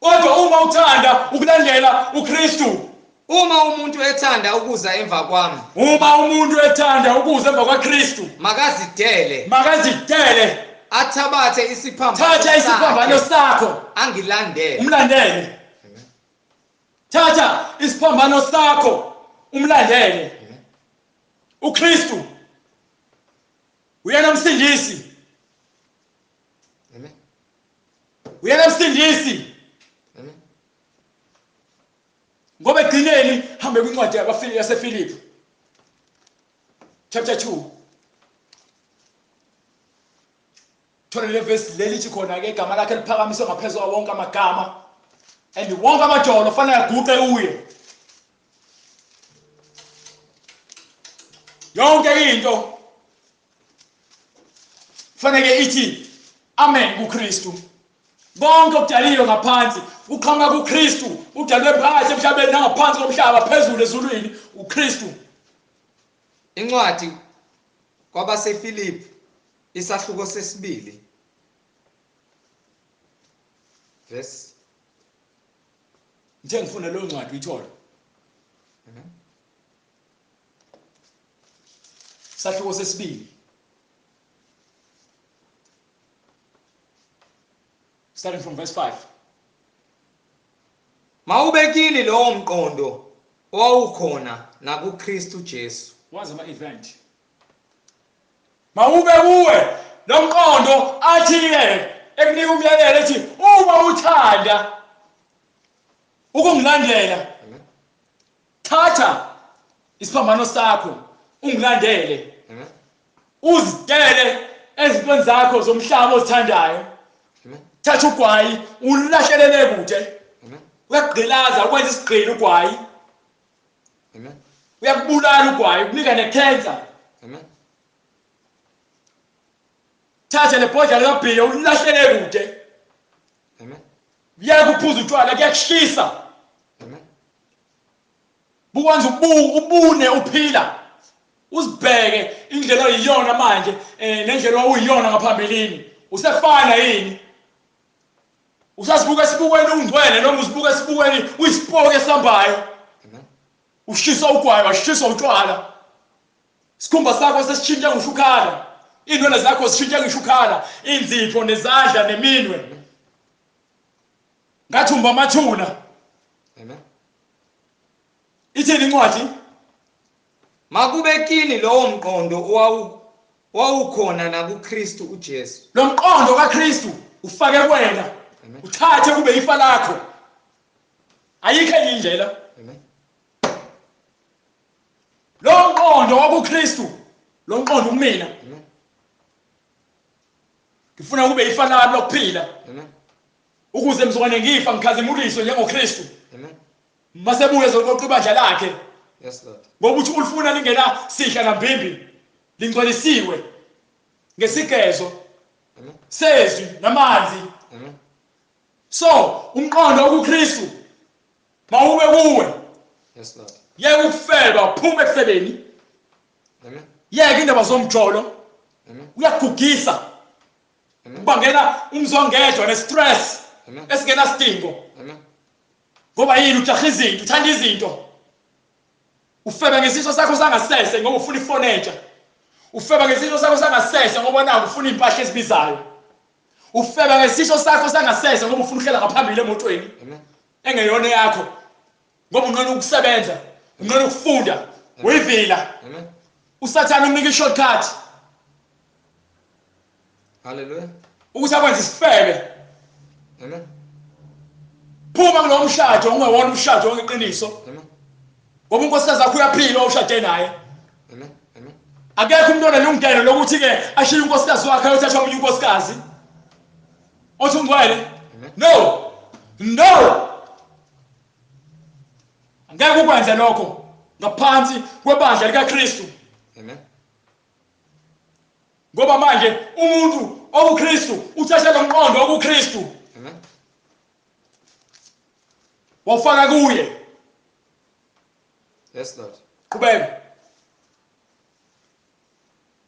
Kodwa uma uthanda ukulandela uKristu, uma umuntu ethanda ukuza emva kwami, uma umuntu ethanda ukuza emva kwaKristu, makazidele, makazidele, athabathe isiphambano, thatha isiphambano sakho, angilandele, umlandele. Thatha isiphambano sakho, umlandele. uKristu uyena msindisi. Amen. Uyena msindisi. Amen. Ngoba egcineni hambe kwincwadi yaseFilipi chapter 2. Thola le verse lelithi khona ke igama lakhe liphakamiswe ngaphezulu kwawo wonke amagama, and wonke amajolo fanele aguqe kuye. Yonke into fanele ithi amen kuKristu. Konke okudaliwe ngaphansi kuqhamuka kuKristu, udalwe phakathi emhlabeni nangaphansi komhlaba, phezulu ezulwini, uKristu. Incwadi kwabaseFilipi isahluko 2 verse. Ngithe ngifuna leyo ncwadi uyithole. Amen. Isahluko 2. Starting from verse 5. Mawube kini lowo mqondo owawukhona nakuKristu Jesu. Wazi ama event. Mawube kuwe lo mqondo athi-ke ekunika umyalelo ethi uma uthanda ukungilandela, thatha isiphambano sakho ungilandele. Amen. Uzidele ezintweni zakho zomhlaba ozithandayo. Amen. Thatha ugwayi ulahlelele kude. Uyakugqilaza, ukwenza isigqila ugwayi. Amen. Uyakubulala ugwayi, ukunika necancer. Amen. Thatha le bhodlela likabhiya ulahlele kude. Amen. Yeka ukuphuza utshwala, kuyakushisa. Amen. Bukwenza ubune uphila. Uzibheke indlela oyiyona manje nendlela owuyiyona ngaphambilini. Usefana yini? Usasibuka esibukweni ungcwele noma usibuka esibukweni uyisipoki esihambayo? Amen. Ushisa ugwayi, washisa utshwala. Isikhumba sakho sesitshintshe ngishukhala. Inwele zakho zishintshe ngishukhala, inzipho nezandla neminwe. Ngathumba amathuna. Amen. Ithini incwadi? Makube kini lowo mqondo owawukhona nakuKristu uJesu. Lo mqondo kaKristu ufake kuwena. Uthathe kube ifa lakho. Ayikho enye indlela. Amen. Lo mqondo wakuKristu, lo mqondo kumina. Amen. Ngifuna kube ifa lami lokuphila. Amen. Ukuze mzukwane ngifa ngikhazimuliswe njengoKristu. Amen. Masebuye ezoqoqa ibandla lakhe. Yes Lord. Ngoba uthi ulifuna lingena sihla nambimbi, lingcwelisiwe ngesigezo Amen. sezwi namanzi. Amen. So umqondo wokuKristu mawube kuwe. Yes Lord. Yeke ukufeba, phuma ekufebeni. Amen. Yeke indaba zomjolo. Amen. Uyagugisa. Amen. Kubangela umzwangedwa nestress Amen. esingenasidingo. Amen. Ngoba yini? Ujaha izinto, uthanda izinto. Ufeba ngesiso sakho sangasese ngoba ufuna ifoni entsha. Ufeba ngesiso sakho sangasese ngoba naku ufuna impahla ezibizayo. Ufeba ngesiso sakho sangasese ngoba ufuna ukuhlela ngaphambili emotweni. Amen. Engeyona yakho. Ngoba unqena ukusebenza, unqena ukufunda, uyivila. Amen. Usathana umnika i-shortcut. Hallelujah. Ukuthi akwenze isifebe. Amen. Phuma kulowo mshado ungewona umshado ongeqiniso. Amen. Ngoba unkosikazi wakho uyaphila oshade naye. Amen. Amen. Akekho umuntu onelungelo lokuthi ke ashiye unkosikazi wakhe ayothathwa omunye unkosikazi. Othi ungcwele? No. No. Angeke ukwenze lokho ngaphansi kwebandla likaKristu. Amen. Ngoba manje umuntu okuKristu uthatha lo mqondo okuKristu. Amen. Wafaka kuye. Yes Lord. Qhubeka.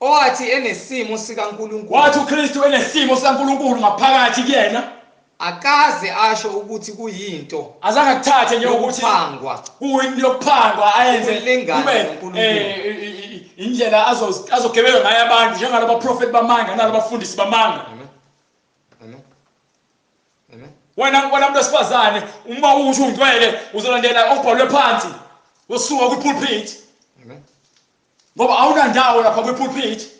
Owathi enesimo sikaNkulunkulu. Wathi uKristu enesimo sikaNkulunkulu ngaphakathi kuyena. Akaze asho ukuthi kuyinto. Azange akuthathe nje ukuthi yokuphangwa. Kuyinto yokuphangwa ayenze kube indlela azogebelwa ngayo abantu njengalaba prophet bamanga nalabafundisi bamanga. Amen. Amen. Amen. Wena muntu wesifazane uma usho ungcwele uzolandela okubhalwe phansi usuka kwipulpit. Amen. Ngoba awunandawo lapha kwipulpit.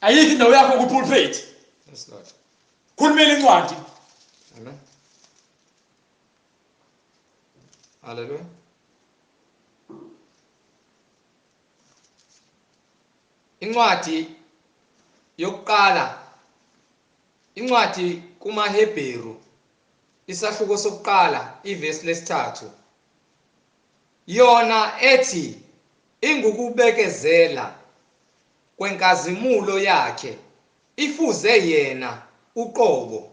Ayikho indawo yakho kwipulpit. Yes Lord. Khulumile incwadi. Amen. Hallelujah. Incwadi yokuqala, incwadi kumaHebheru, isahluko sokuqala, ivesi lesithathu. Yona ethi ingukubekezela kwenkazimulo yakhe, ifuze yena uqobo,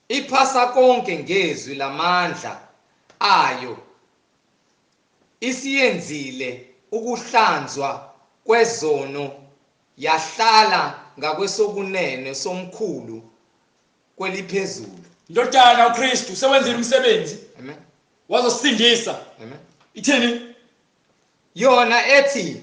iphasa konke ngezwi lamandla ayo, isiyenzile ukuhlanzwa kwezono, yahlala ngakwesokunene somkhulu kweliphezulu. Ndodana uKristu sewenzile umsebenzi. Amen. Wazosindisa. Amen. Ithini? Yona ethi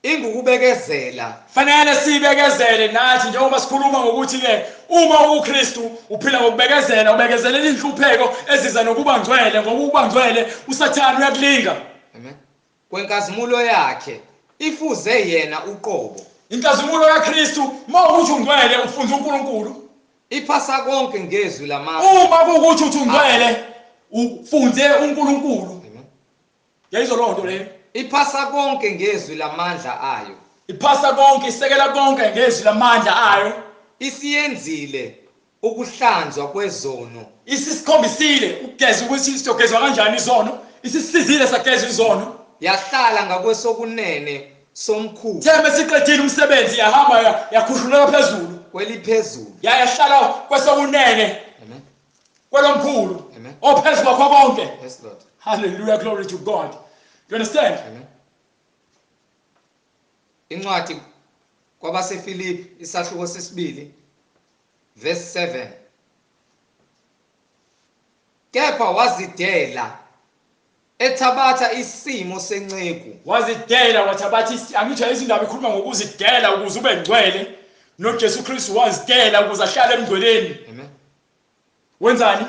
ingukubekezela. Fanele sibekezele nathi njengoba sikhuluma ngokuthi ke uma uKristu uphila ngokubekezela, ubekezelela inhlupheko eziza nokuba ngcwele, ngoba ukuba ngcwele uSathane uyakulinga. Amen. Kwenkazimulo yakhe ifuze yena uqobo. Inkazimulo kaKristu uma ukuthi ungcwele ufunza uNkulunkulu. Iphasa konke ngezwi lamandla. Uma kuwukuthi uthi ungcwele ufunze uNkulunkulu. Amen. Yayizwa loo nto leyo. Iphasa konke ngezwi lamandla ayo. Iphasa konke, isekela konke ngezwi lamandla ayo. Isiyenzile ukuhlanzwa kwezono. Isisikhombisile ukugeza ukuthi siyogezwa kanjani izono. Isisizile sageza izono. Yahlala ngakwesokunene somkhulu. Thembe siqedile umsebenzi yahamba yakhushulelwa phezulu. Kweliphezulu. Yahlala kwesokunene. Amen. Kwelomkhulu. Amen. Ophezulu kwakho konke. Yes Lord. Hallelujah, glory to God. You understand? Amen. Incwadi kwabaseFilipi isahluko sesibili verse 7. Kepha wazidela ethabatha isimo senceku. Wazidela wathabatha, angitsho izindaba ikhuluma ngokuzidela ukuze ube ngcwele. NoJesu Kristu wazidela ukuze ahlale emngcweleni. Amen. Wenzani?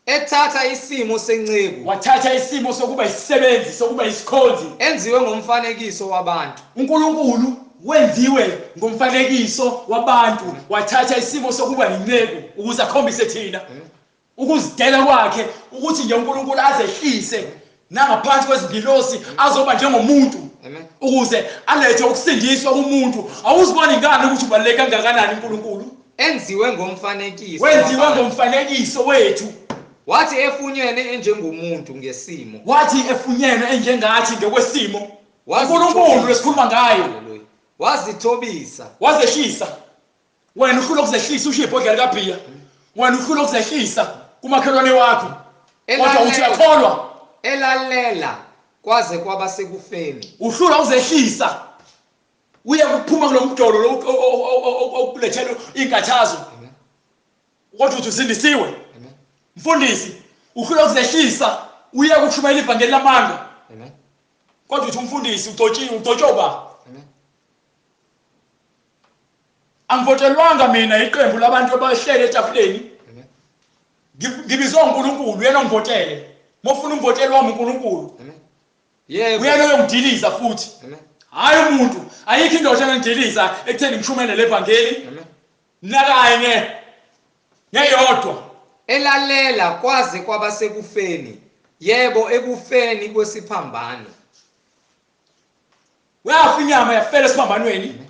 Ethatha isimo senceku. Wathatha isimo sokuba isisebenzi, sokuba isikhonzi. Enziwe ngomfanekiso wabantu. uNkulunkulu wenziwe ngomfanekiso wabantu, wathatha isimo sokuba inceku ukuze akhombise thina ukuzidela kwakhe, ukuthi nje uNkulunkulu azehlise nangaphansi kwezingilosi azoba njengomuntu. Amen. Ukuze alethe ukusindiswa kumuntu. Awuziboni ngani ukuthi ubaluleke kangakanani uNkulunkulu? Enziwe ngomfanekiso. Wenziwe ngomfanekiso wethu. Wathi efunyene enjengomuntu ngesimo. Wathi efunyene enjengathi ngokwesimo. uNkulunkulu lesikhuluma ngayo. Wazithobisa. Wazehlisa. Wena uhlula ukuzehlisa ushiye ibhodlela likabhiya. Wena uhlula ukuzehlisa kumakhelwane wakho. Kodwa uthi uyakholwa. Elalela kwaze kwaba sekufeni. Uhlula uzehlisa. Uye kuphuma kulomdolo lo okulethela inkathazo. Kodwa uthi usindisiwe. Mfundisi, uhlula ukuzehlisa uye kushumayela ivangeli lamanga. Amen. Kodwa uthi umfundisi ugcotshiwe, ugcotshwe uba. Amen. Angivotelwanga mina iqembu labantu abahlele etafuleni. Amen. Ngibizwa uNkulunkulu, uyena ongivotele. Mofuna umvoteli wami uNkulunkulu. Amen. Yebo. Uyena oyongidiliza futhi. Amen. Hayi umuntu, ayikho indoda engangidiliza ekutheni ngishumayele levangeli. Amen. Nakanye ngeyodwa. Elalela kwaze kwaba sekufeni. Yebo, ekufeni kwesiphambano. Wafa inyama yafela esiphambanweni.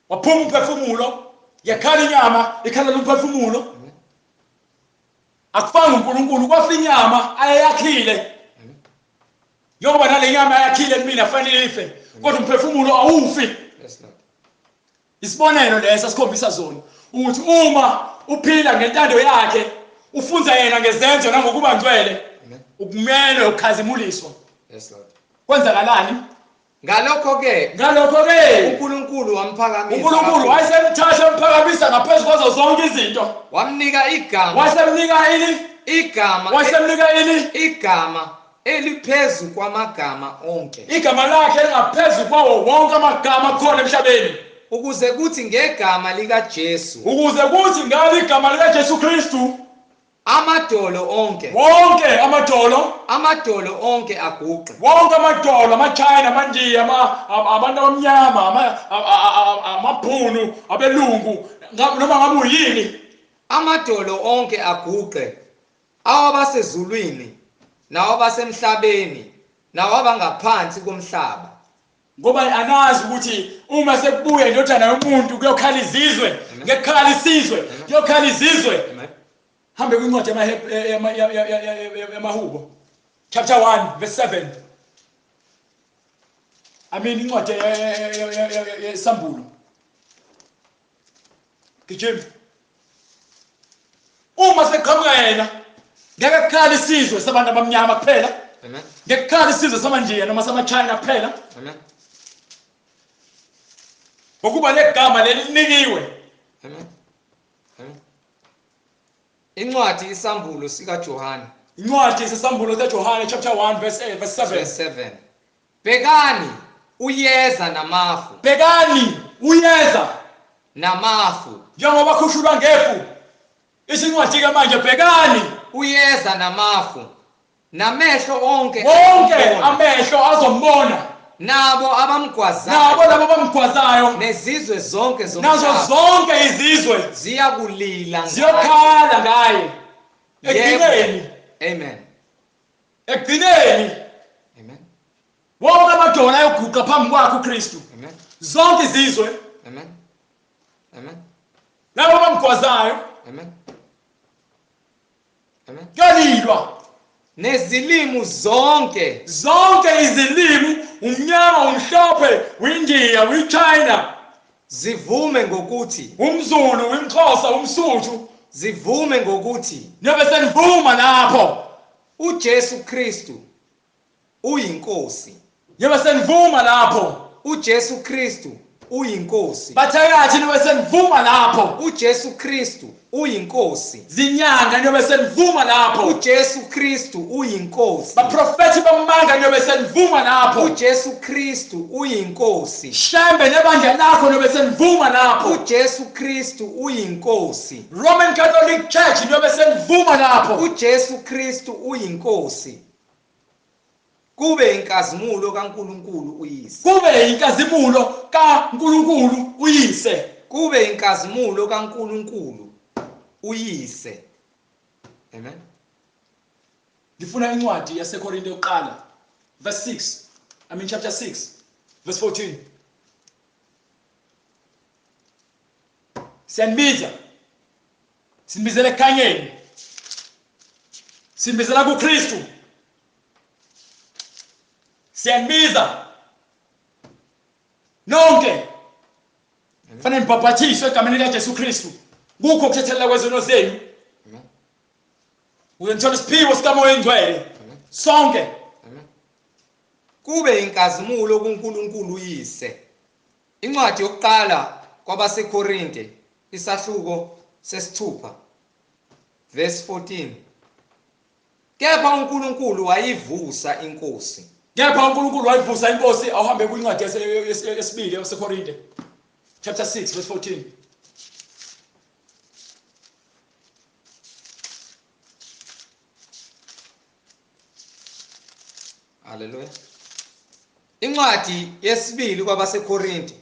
Waphuma umphefumulo, yakhala inyama, ikhala umphefumulo. Akufanga uNkulunkulu, kwafa inyama ayeyakhile. Njengoba nale nyama ayakhile kumina fanele ife, kodwa umphefumulo awufi. Yes Lord. Isibonelo leso sikhombisa zona ukuthi uma uphila ngentando yakhe, ufunza yena ngezenzo nangokuba ngcwele, ukumele ukukhazimuliswa. Yes Lord. Kwenzakalani? Ngalokho ke uNkulunkulu wamphakamisa. uNkulunkulu wayesemthatha emphakamisa ngaphezulu kwazo zonke izinto. Wamnika igama. Wasemnika ini? Igama. Wasemnika ini? Igama eliphezulu kwamagama onke. Igama lakhe lingaphezulu kwawo wonke amagama akhona emhlabeni. Ukuze kuthi ngegama likaJesu. Ukuze kuthi ngalo igama likaJesu Kristu amadolo onke, wonke amadolo, amadolo onke aguqe, wonke amadolo, amaChina, amaNdiya, abantu abamnyama, amabhunu, abelungu, noma ngabe uyini, amadolo onke aguqe, awabasezulwini nawabasemhlabeni nawabangaphansi komhlaba. Ngoba anazi ukuthi uma sekubuya indodana yomuntu kuyokhala izizwe, ngekhala isizwe, kuyokhala izizwe. Hambe kwincwadi yamaHubo chapter 1 verse 7. I mean incwadi yeSambulo. Gijima. Uma seqhamuka yena ngeke kukhala isizwe sabantu abamnyama kuphela. Amen. Ngeke kukhala isizwe samaNdiya noma samaChina kuphela. Amen. Ngokuba legama leli linikiwe. Amen. Amen. Incwadi iSambulo sikaJohane. Incwadi iSambulo sikaJohane chapter 1 verse 8 verse 7. Verse 7. Bhekani uyeza namafu. Bhekani uyeza namafu. Njengoba khushulwa ngefu. Isincwadi ke manje bhekani uyeza namafu. Namehlo onke wonke amehlo azombona. Nabo abamgwazayo. Nabo labo abamgwazayo. Nezizwe zonke zomhlaba. Nazo zonke izizwe ziyakulila, ziyokhala ngaye. Ekugcineni. Amen. Ekugcineni. Amen. Wonke amadolo ayoguqa phambi kwakhe uKristu. Amen. Zonke izizwe. Amen. Amen. Labo bamgwazayo. Amen. Amen. Kuyalilwa. Nezilimi zonke, zonke izilimi, umnyama, umhlophe, uIndiya, uChina, zivume ngokuthi, umZulu, umXhosa, umSuthu, zivume ngokuthi, niyobe senivuma lapho, uJesu Kristu uyinkosi. Niyobe senivuma lapho, uJesu Kristu uyinkosi. Bathakathi niyobe senivuma lapho, uJesu Kristu uyinkosi. Zinyanga niyobe senivuma lapho, uJesu Kristu uyinkosi. Baprofethi bamanga niyobe senivuma lapho, uJesu Kristu uyinkosi. Shembe nebandla lakho niyobe senivuma lapho, uJesu Kristu uyinkosi. Roman Catholic Church niyobe senivuma lapho, uJesu Kristu uyinkosi. Kube inkazimulo kaNkuluNkulu uyise. Kube inkazimulo kaNkuluNkulu uyise. Kube inkazimulo kaNkuluNkulu uyise. Amen. Ngifuna incwadi yaseKorinte yokuqala verse 6, I mean chapter 6 verse 14. Siyanibiza, sinibizela ekukhanyeni, sinibizela kuKristu. Siyanibiza nonke, fanele nibhapathiswe egameni likaJesu Kristu kukho ukuthethelela kwezono zenu, ukuze nithole isiphiwo sikaMoya oNgcwele sonke. Kube inkazimulo kuNkulunkulu uyise. Incwadi yokuqala kwabaseKorinte isahluko 6 verse 14. Kepha uNkulunkulu wayivusa inkosi. Kepha uNkulunkulu wayivusa inkosi. Awuhambe kwincwadi yesibili yaseKorinte chapter 6 verse 14. Haleluya. Incwadi yesibili kwabaseKorinte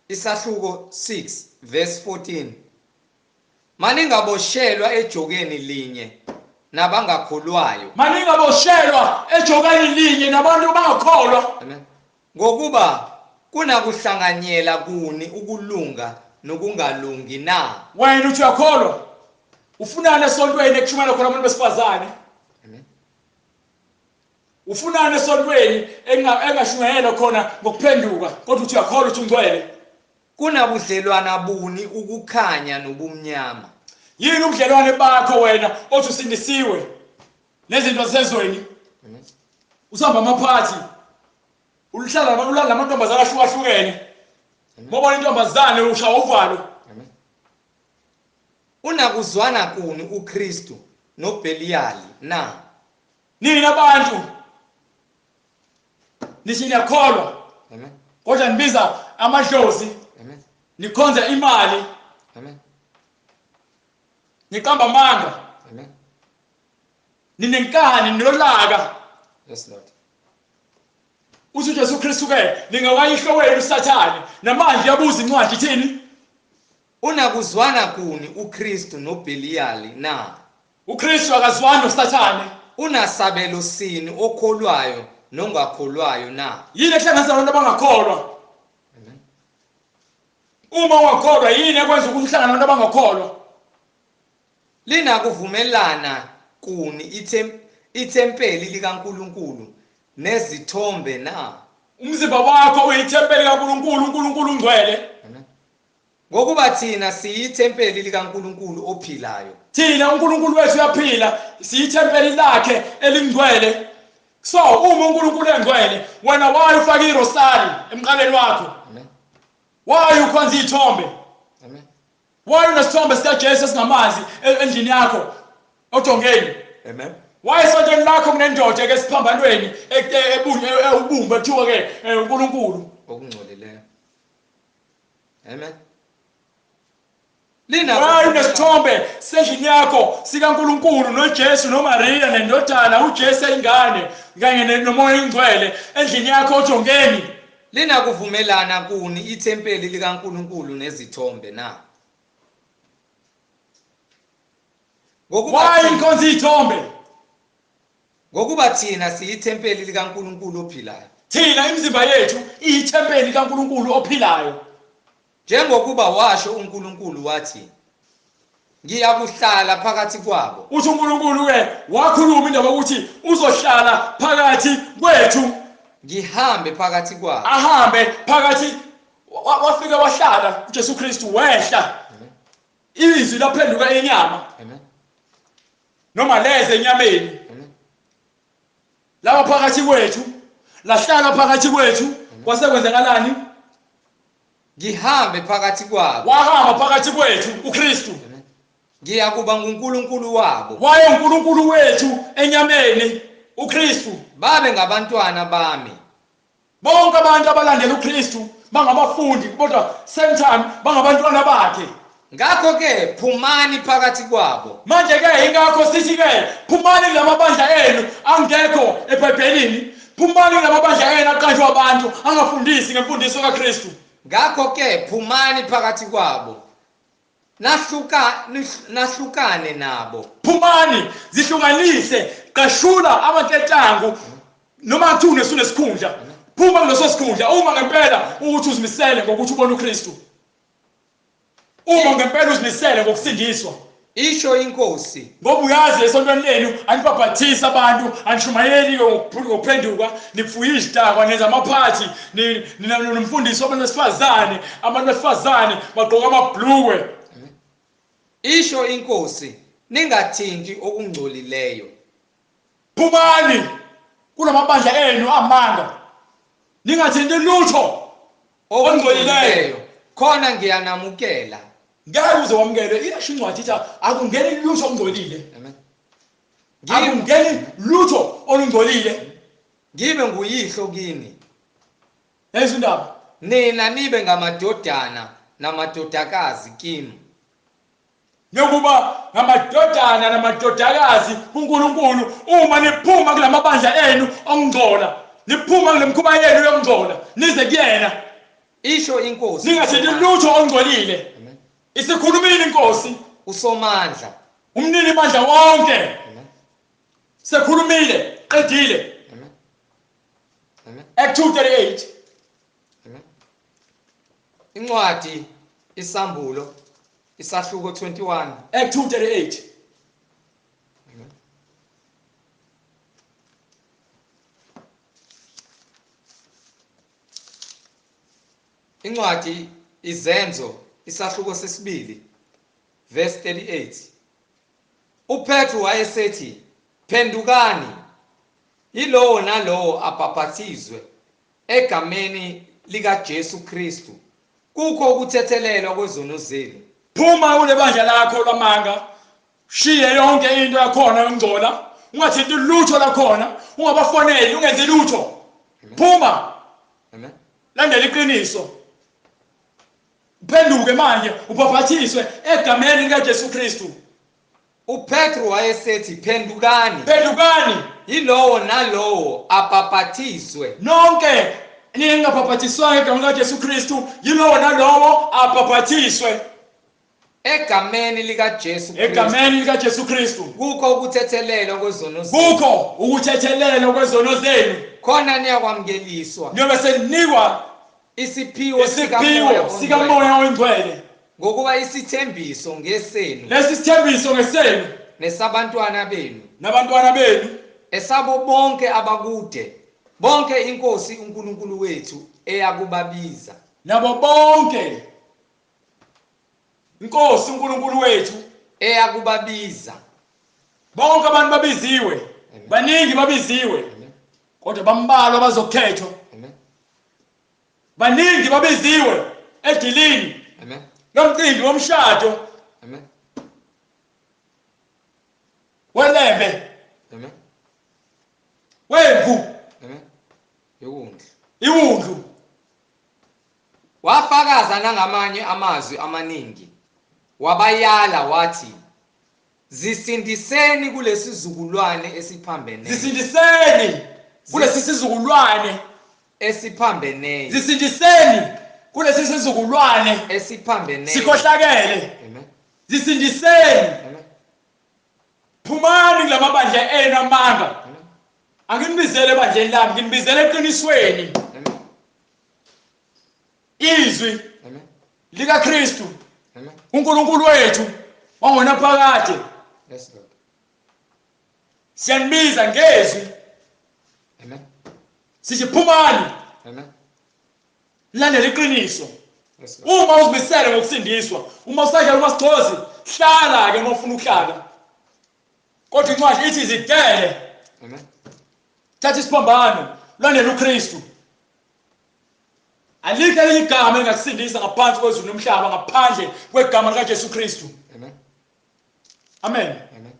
isahluko 6 verse 14. Maningaboshelwa ejokeni linye nabangakholwayo. Maningaboshelwa ejokeni linye nabantu bangakholwa. Amen. Ngokuba kunakuhlanganyela kuni ukulunga nokungalungi na? Wena uthi uyakholwa, ufunani esontweni ekushumela khona abantu besifazane? Amen. Ufunani esontweni engashumayela khona ngokuphenduka, kodwa uthi uyakholwa, uthi ungcwele? Kunabudlelwana buni ukukhanya nobumnyama? Yini ubudlelwane bakho wena othi usindisiwe nezinto zasezweni? Usihamba amaphathi, uhlala ulala namantombazane ahlukahlukene, mobona intombazane ushaya uvalo. Unakuzwana kuni uKristu noBeliyali na? Nina abantu nithi niyakholwa, Amen, kodwa nibiza amadlozi, Amen, nikhonza imali, Amen, niqamba amanga, Amen, ninenkani, ninolaka. Yes Lord. Uthi uJesu Kristu ke ningawayihlo wenu uSathane. Namanje uyabuza incwadi ithini? Unakuzwana kuni uKristu noBeliyali na? uKristu akazwani noSathane. Unasabelo sini okholwayo nongakholwayo na? Yini ehlanganisa abantu abangakholwa? Amen. Uma ungakholwa yini ekwenza ukuthi uhlangane nabantu abangakholwa? Linakuvumelana kuni ithempeli likaNkuluNkulu nezithombe na? Umzimba wakho uyithempeli kaNkuluNkulu, uNkulunkulu ungcwele. Amen. Ngokuba thina siyithempeli likaNkuluNkulu ophilayo. Thina uNkulunkulu wethu uyaphila, siyithempeli lakhe elingcwele. So uma uNkulunkulu engcwele, wena why ufaka irosari emqaleni wakho? Amen. Why ukhonza ithombe? Amen. Why unesithombe sikaJesu esingamanzi endlini yakho odongeni? Amen. Why esontweni lakho kunendoda ke esiphambanweni ewubumba kuthiwa ke uNkulunkulu okungcolileyo? Amen. Why unesithombe sendlini yakho sikaNkulunkulu noJesu noMaria nendodana uJesu eyingane kanye noMoya oNgcwele endlini yakho odongeni? Linakuvumelana kuni ithempeli likaNkulunkulu nezithombe na? Why inkonzo ithombe? Ngokuba thina siyithempeli likaNkulunkulu ophilayo. Thina imizimba yethu iyithempeli likaNkulunkulu ophilayo. Njengokuba washo uNkulunkulu wathi, ngiyakuhlala phakathi kwabo. Uthi uNkulunkulu ke wakhuluma indaba ukuthi uzohlala phakathi kwethu. Ngihambe phakathi kwabo. Ahambe phakathi, wafika wahlala uJesu Kristu wehla. Izwi laphenduka inyama. Amen. Noma leze enyameni. Amen. Laba phakathi kwethu, lahlala phakathi kwethu, kwase kwenzakalani? Ngihambe phakathi kwabo. Wahamba phakathi kwethu uKristu. Ngiyakuba nguNkulunkulu wabo. Waye uNkulunkulu wethu enyameni uKristu. Babe ngabantwana bami. Bonke abantu abalandela uKristu bangabafundi, kodwa same time bangabantwana bakhe. Ngakho ke phumani phakathi kwabo. Manje ke ingakho sithi ke phumani kulamabandla enu angekho eBhayibhelini, phumani kulamabandla enu aqanjwa abantu angafundisi ngemfundiso kaKristu. Ngakho ke phumani phakathi kwabo. Nahlukane nabo. Phumani, zihlukanise, qashula amanketangu noma kuthiwa unesunesikhundla. Phuma kuleso sikhundla uma ngempela ukuthi uzimisele ngokuthi ubone uKristu. Uma ngempela uzimisele ngokusindiswa. Isho inkosi. Ngoba uyazi esontweni lenu anibhabhathisi abantu, anishumayeli ngokuphenduka, nifuye izidakwa, nenza amaphathi, nimfundisi wabantu besifazane, abantu besifazane bagqoka amabhlukwe. Isho inkosi, ningathinti okungcolileyo. Phumani kulamabandla enu amanga. Ningathinti lutho okungcolileyo. Khona ngiyanamukela. Ngeke uze wamukele. Iyasho incwadi ithi akungeni lutho okungcolile. Amen. Akungeni lutho olungcolile. Ngibe nguyihlo kini. Yezwa indaba. Nina nibe ngamadodana namadodakazi kimi. Yokuba ngamadodana namadodakazi kuNkulunkulu uma niphuma kulamabandla enu okungcola, niphuma kule mikhuba yenu yokungcola, nize kuyena. Isho inkosi. Ningathinti lutho olungcolile. Amen. Isikhulumile inkosi. Usomandla. Umnini mandla wonke. Amen. Sekhulumile, qedile. Amen. Amen. Act 2:38. Amen. Incwadi isambulo isahluko 21. Act 2:38. Amen. Incwadi izenzo isahluko sesibili verse 38. uPetru wayesethi, phendukani, yilowo nalowo abhaphathizwe egameni likaJesu Kristu, kukho ukuthethelelwa kwezono zenu. Phuma kule bandla lakho lamanga, shiye yonke into yakhona yokungcola, ungathinti lutho lakhona, ungabafoneli, ungenzi lutho. Phuma. Amen. Landela iqiniso. Uphenduke manje, ubhaphathizwe egameni likaJesu Kristu. uPetru wayesethi, phendukani. Phendukani. Yilowo nalowo abhaphathizwe. Nonke ningabhaphathiswanga egameni likaJesu Kristu, yilowo nalowo abhaphathiswe egameni likaJesu Kristu. Egameni likaJesu Kristu. Kukho ukuthethelelwa kwezono zenu. Kukho ukuthethelelwa kwezono zenu. Khona niyakwamukeliswa. Niyobe seninikwa isiphiwo sikaMoya oNgcwele. Ngokuba isithembiso ngesenu. Lesi sithembiso ngesenu nesabantwana benu. Nabantwana benu. Esabo bonke abakude. Bonke inkosi uNkulunkulu wethu eyakubabiza. Nabo bonke inkosi uNkulunkulu wethu eyakubabiza. Bonke abantu babiziwe. Baningi babiziwe. Kodwa bambalwa bazokhethwa. Amen. Baningi babiziwe edilini. Amen. Lomcimbi womshado. Amen. Welembe. Amen. Wemvu. Amen. Iwundlu. Iwundlu. Wafakaza nangamanye amazwi amaningi. Wabayala wathi, zisindiseni kulesizukulwane esiphambeneyo. Zisindiseni kulesi sizukulwane esiphambeneyo. Zisindiseni kulesi sizukulwane esiphambeneyo. Sikhohlakele. Amen. Zisindiseni. Amen. Phumani kulamabandla enu amanga. Amen. Anginibizele ebandleni lami, nginibizele eqinisweni. Amen. Izwi Amen. likaKristu. Amen. uNkulunkulu wethu wangonaphakade. Yes, Lord. Siyanibiza ngezwi. Amen. Sithi phumani. Amen. Landela iqiniso. Yes, Lord. Uma uzimisele ngokusindiswa, uma usadlala umasithozi, hlala ke uma ufuna ukuhlala. Kodwa incwadi ithi zidele. Amen. Thatha isiphambano, landela uKristu. Alikho elinye igama elingakusindisa ngaphansi kwezulu nomhlaba ngaphandle kwegama likaJesu Kristu. Amen. Amen. Amen.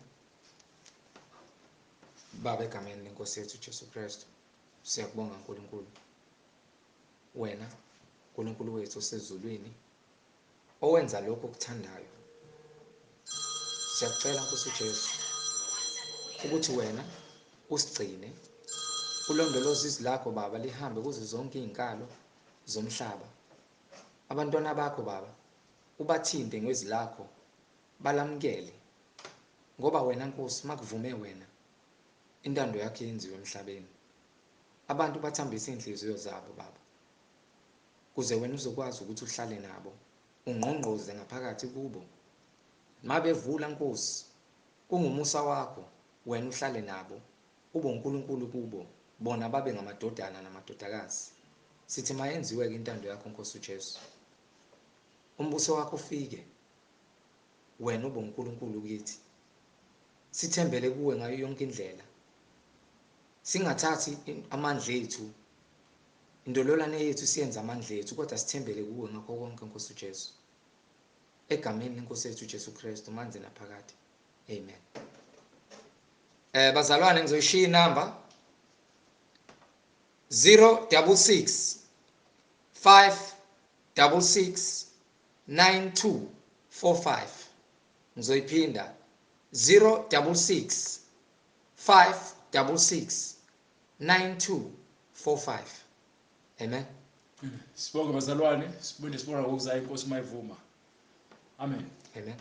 Baba, egameni lenkosi yethu Jesu Kristu, siyakubonga uNkulunkulu. Wena uNkulunkulu wethu osezulwini owenza lokho okuthandayo. Siyakucela Nkosi uJesu ukuthi wena usigcine, ulondoloze izwi lakho Baba, lihambe kuzo zonke izinkalo zomhlaba. Abantwana bakho Baba, ubathinte ngezwi lakho, balamukele. Ngoba wena Nkosi makuvume wena, intando yakho yenziwe emhlabeni. Abantu bathambise inhliziyo zabo Baba, kuze wena uzokwazi ukuthi uhlale nabo, ungqongqoze ngaphakathi kubo. Mabevula Nkosi, kungumusa wakho, wena uhlale nabo, ube uNkulunkulu kubo, bona babe ngamadodana namadodakazi. Sithi mayenziwe ke intando yakho Nkosi uJesu. Umbuso wakho ufike, wena ube uNkulunkulu kithi. Sithembele kuwe ngayo yonke indlela. Singathathi amandla ethu, indololwane yethu siyenza amandla ethu, kodwa sithembele kuwe ngakho konke Nkosi uJesu. Egameni lenkosi yethu uJesu Kristu, manje naphakade. Amen. Bazalwane, ngizoyishiya inamba 066 566 9245. Ngizoyiphinda 066 566 9245. Amen. Sibonge bazalwane, sibuye sibona ngokuzayo inkosi mayivuma. Amen. Amen.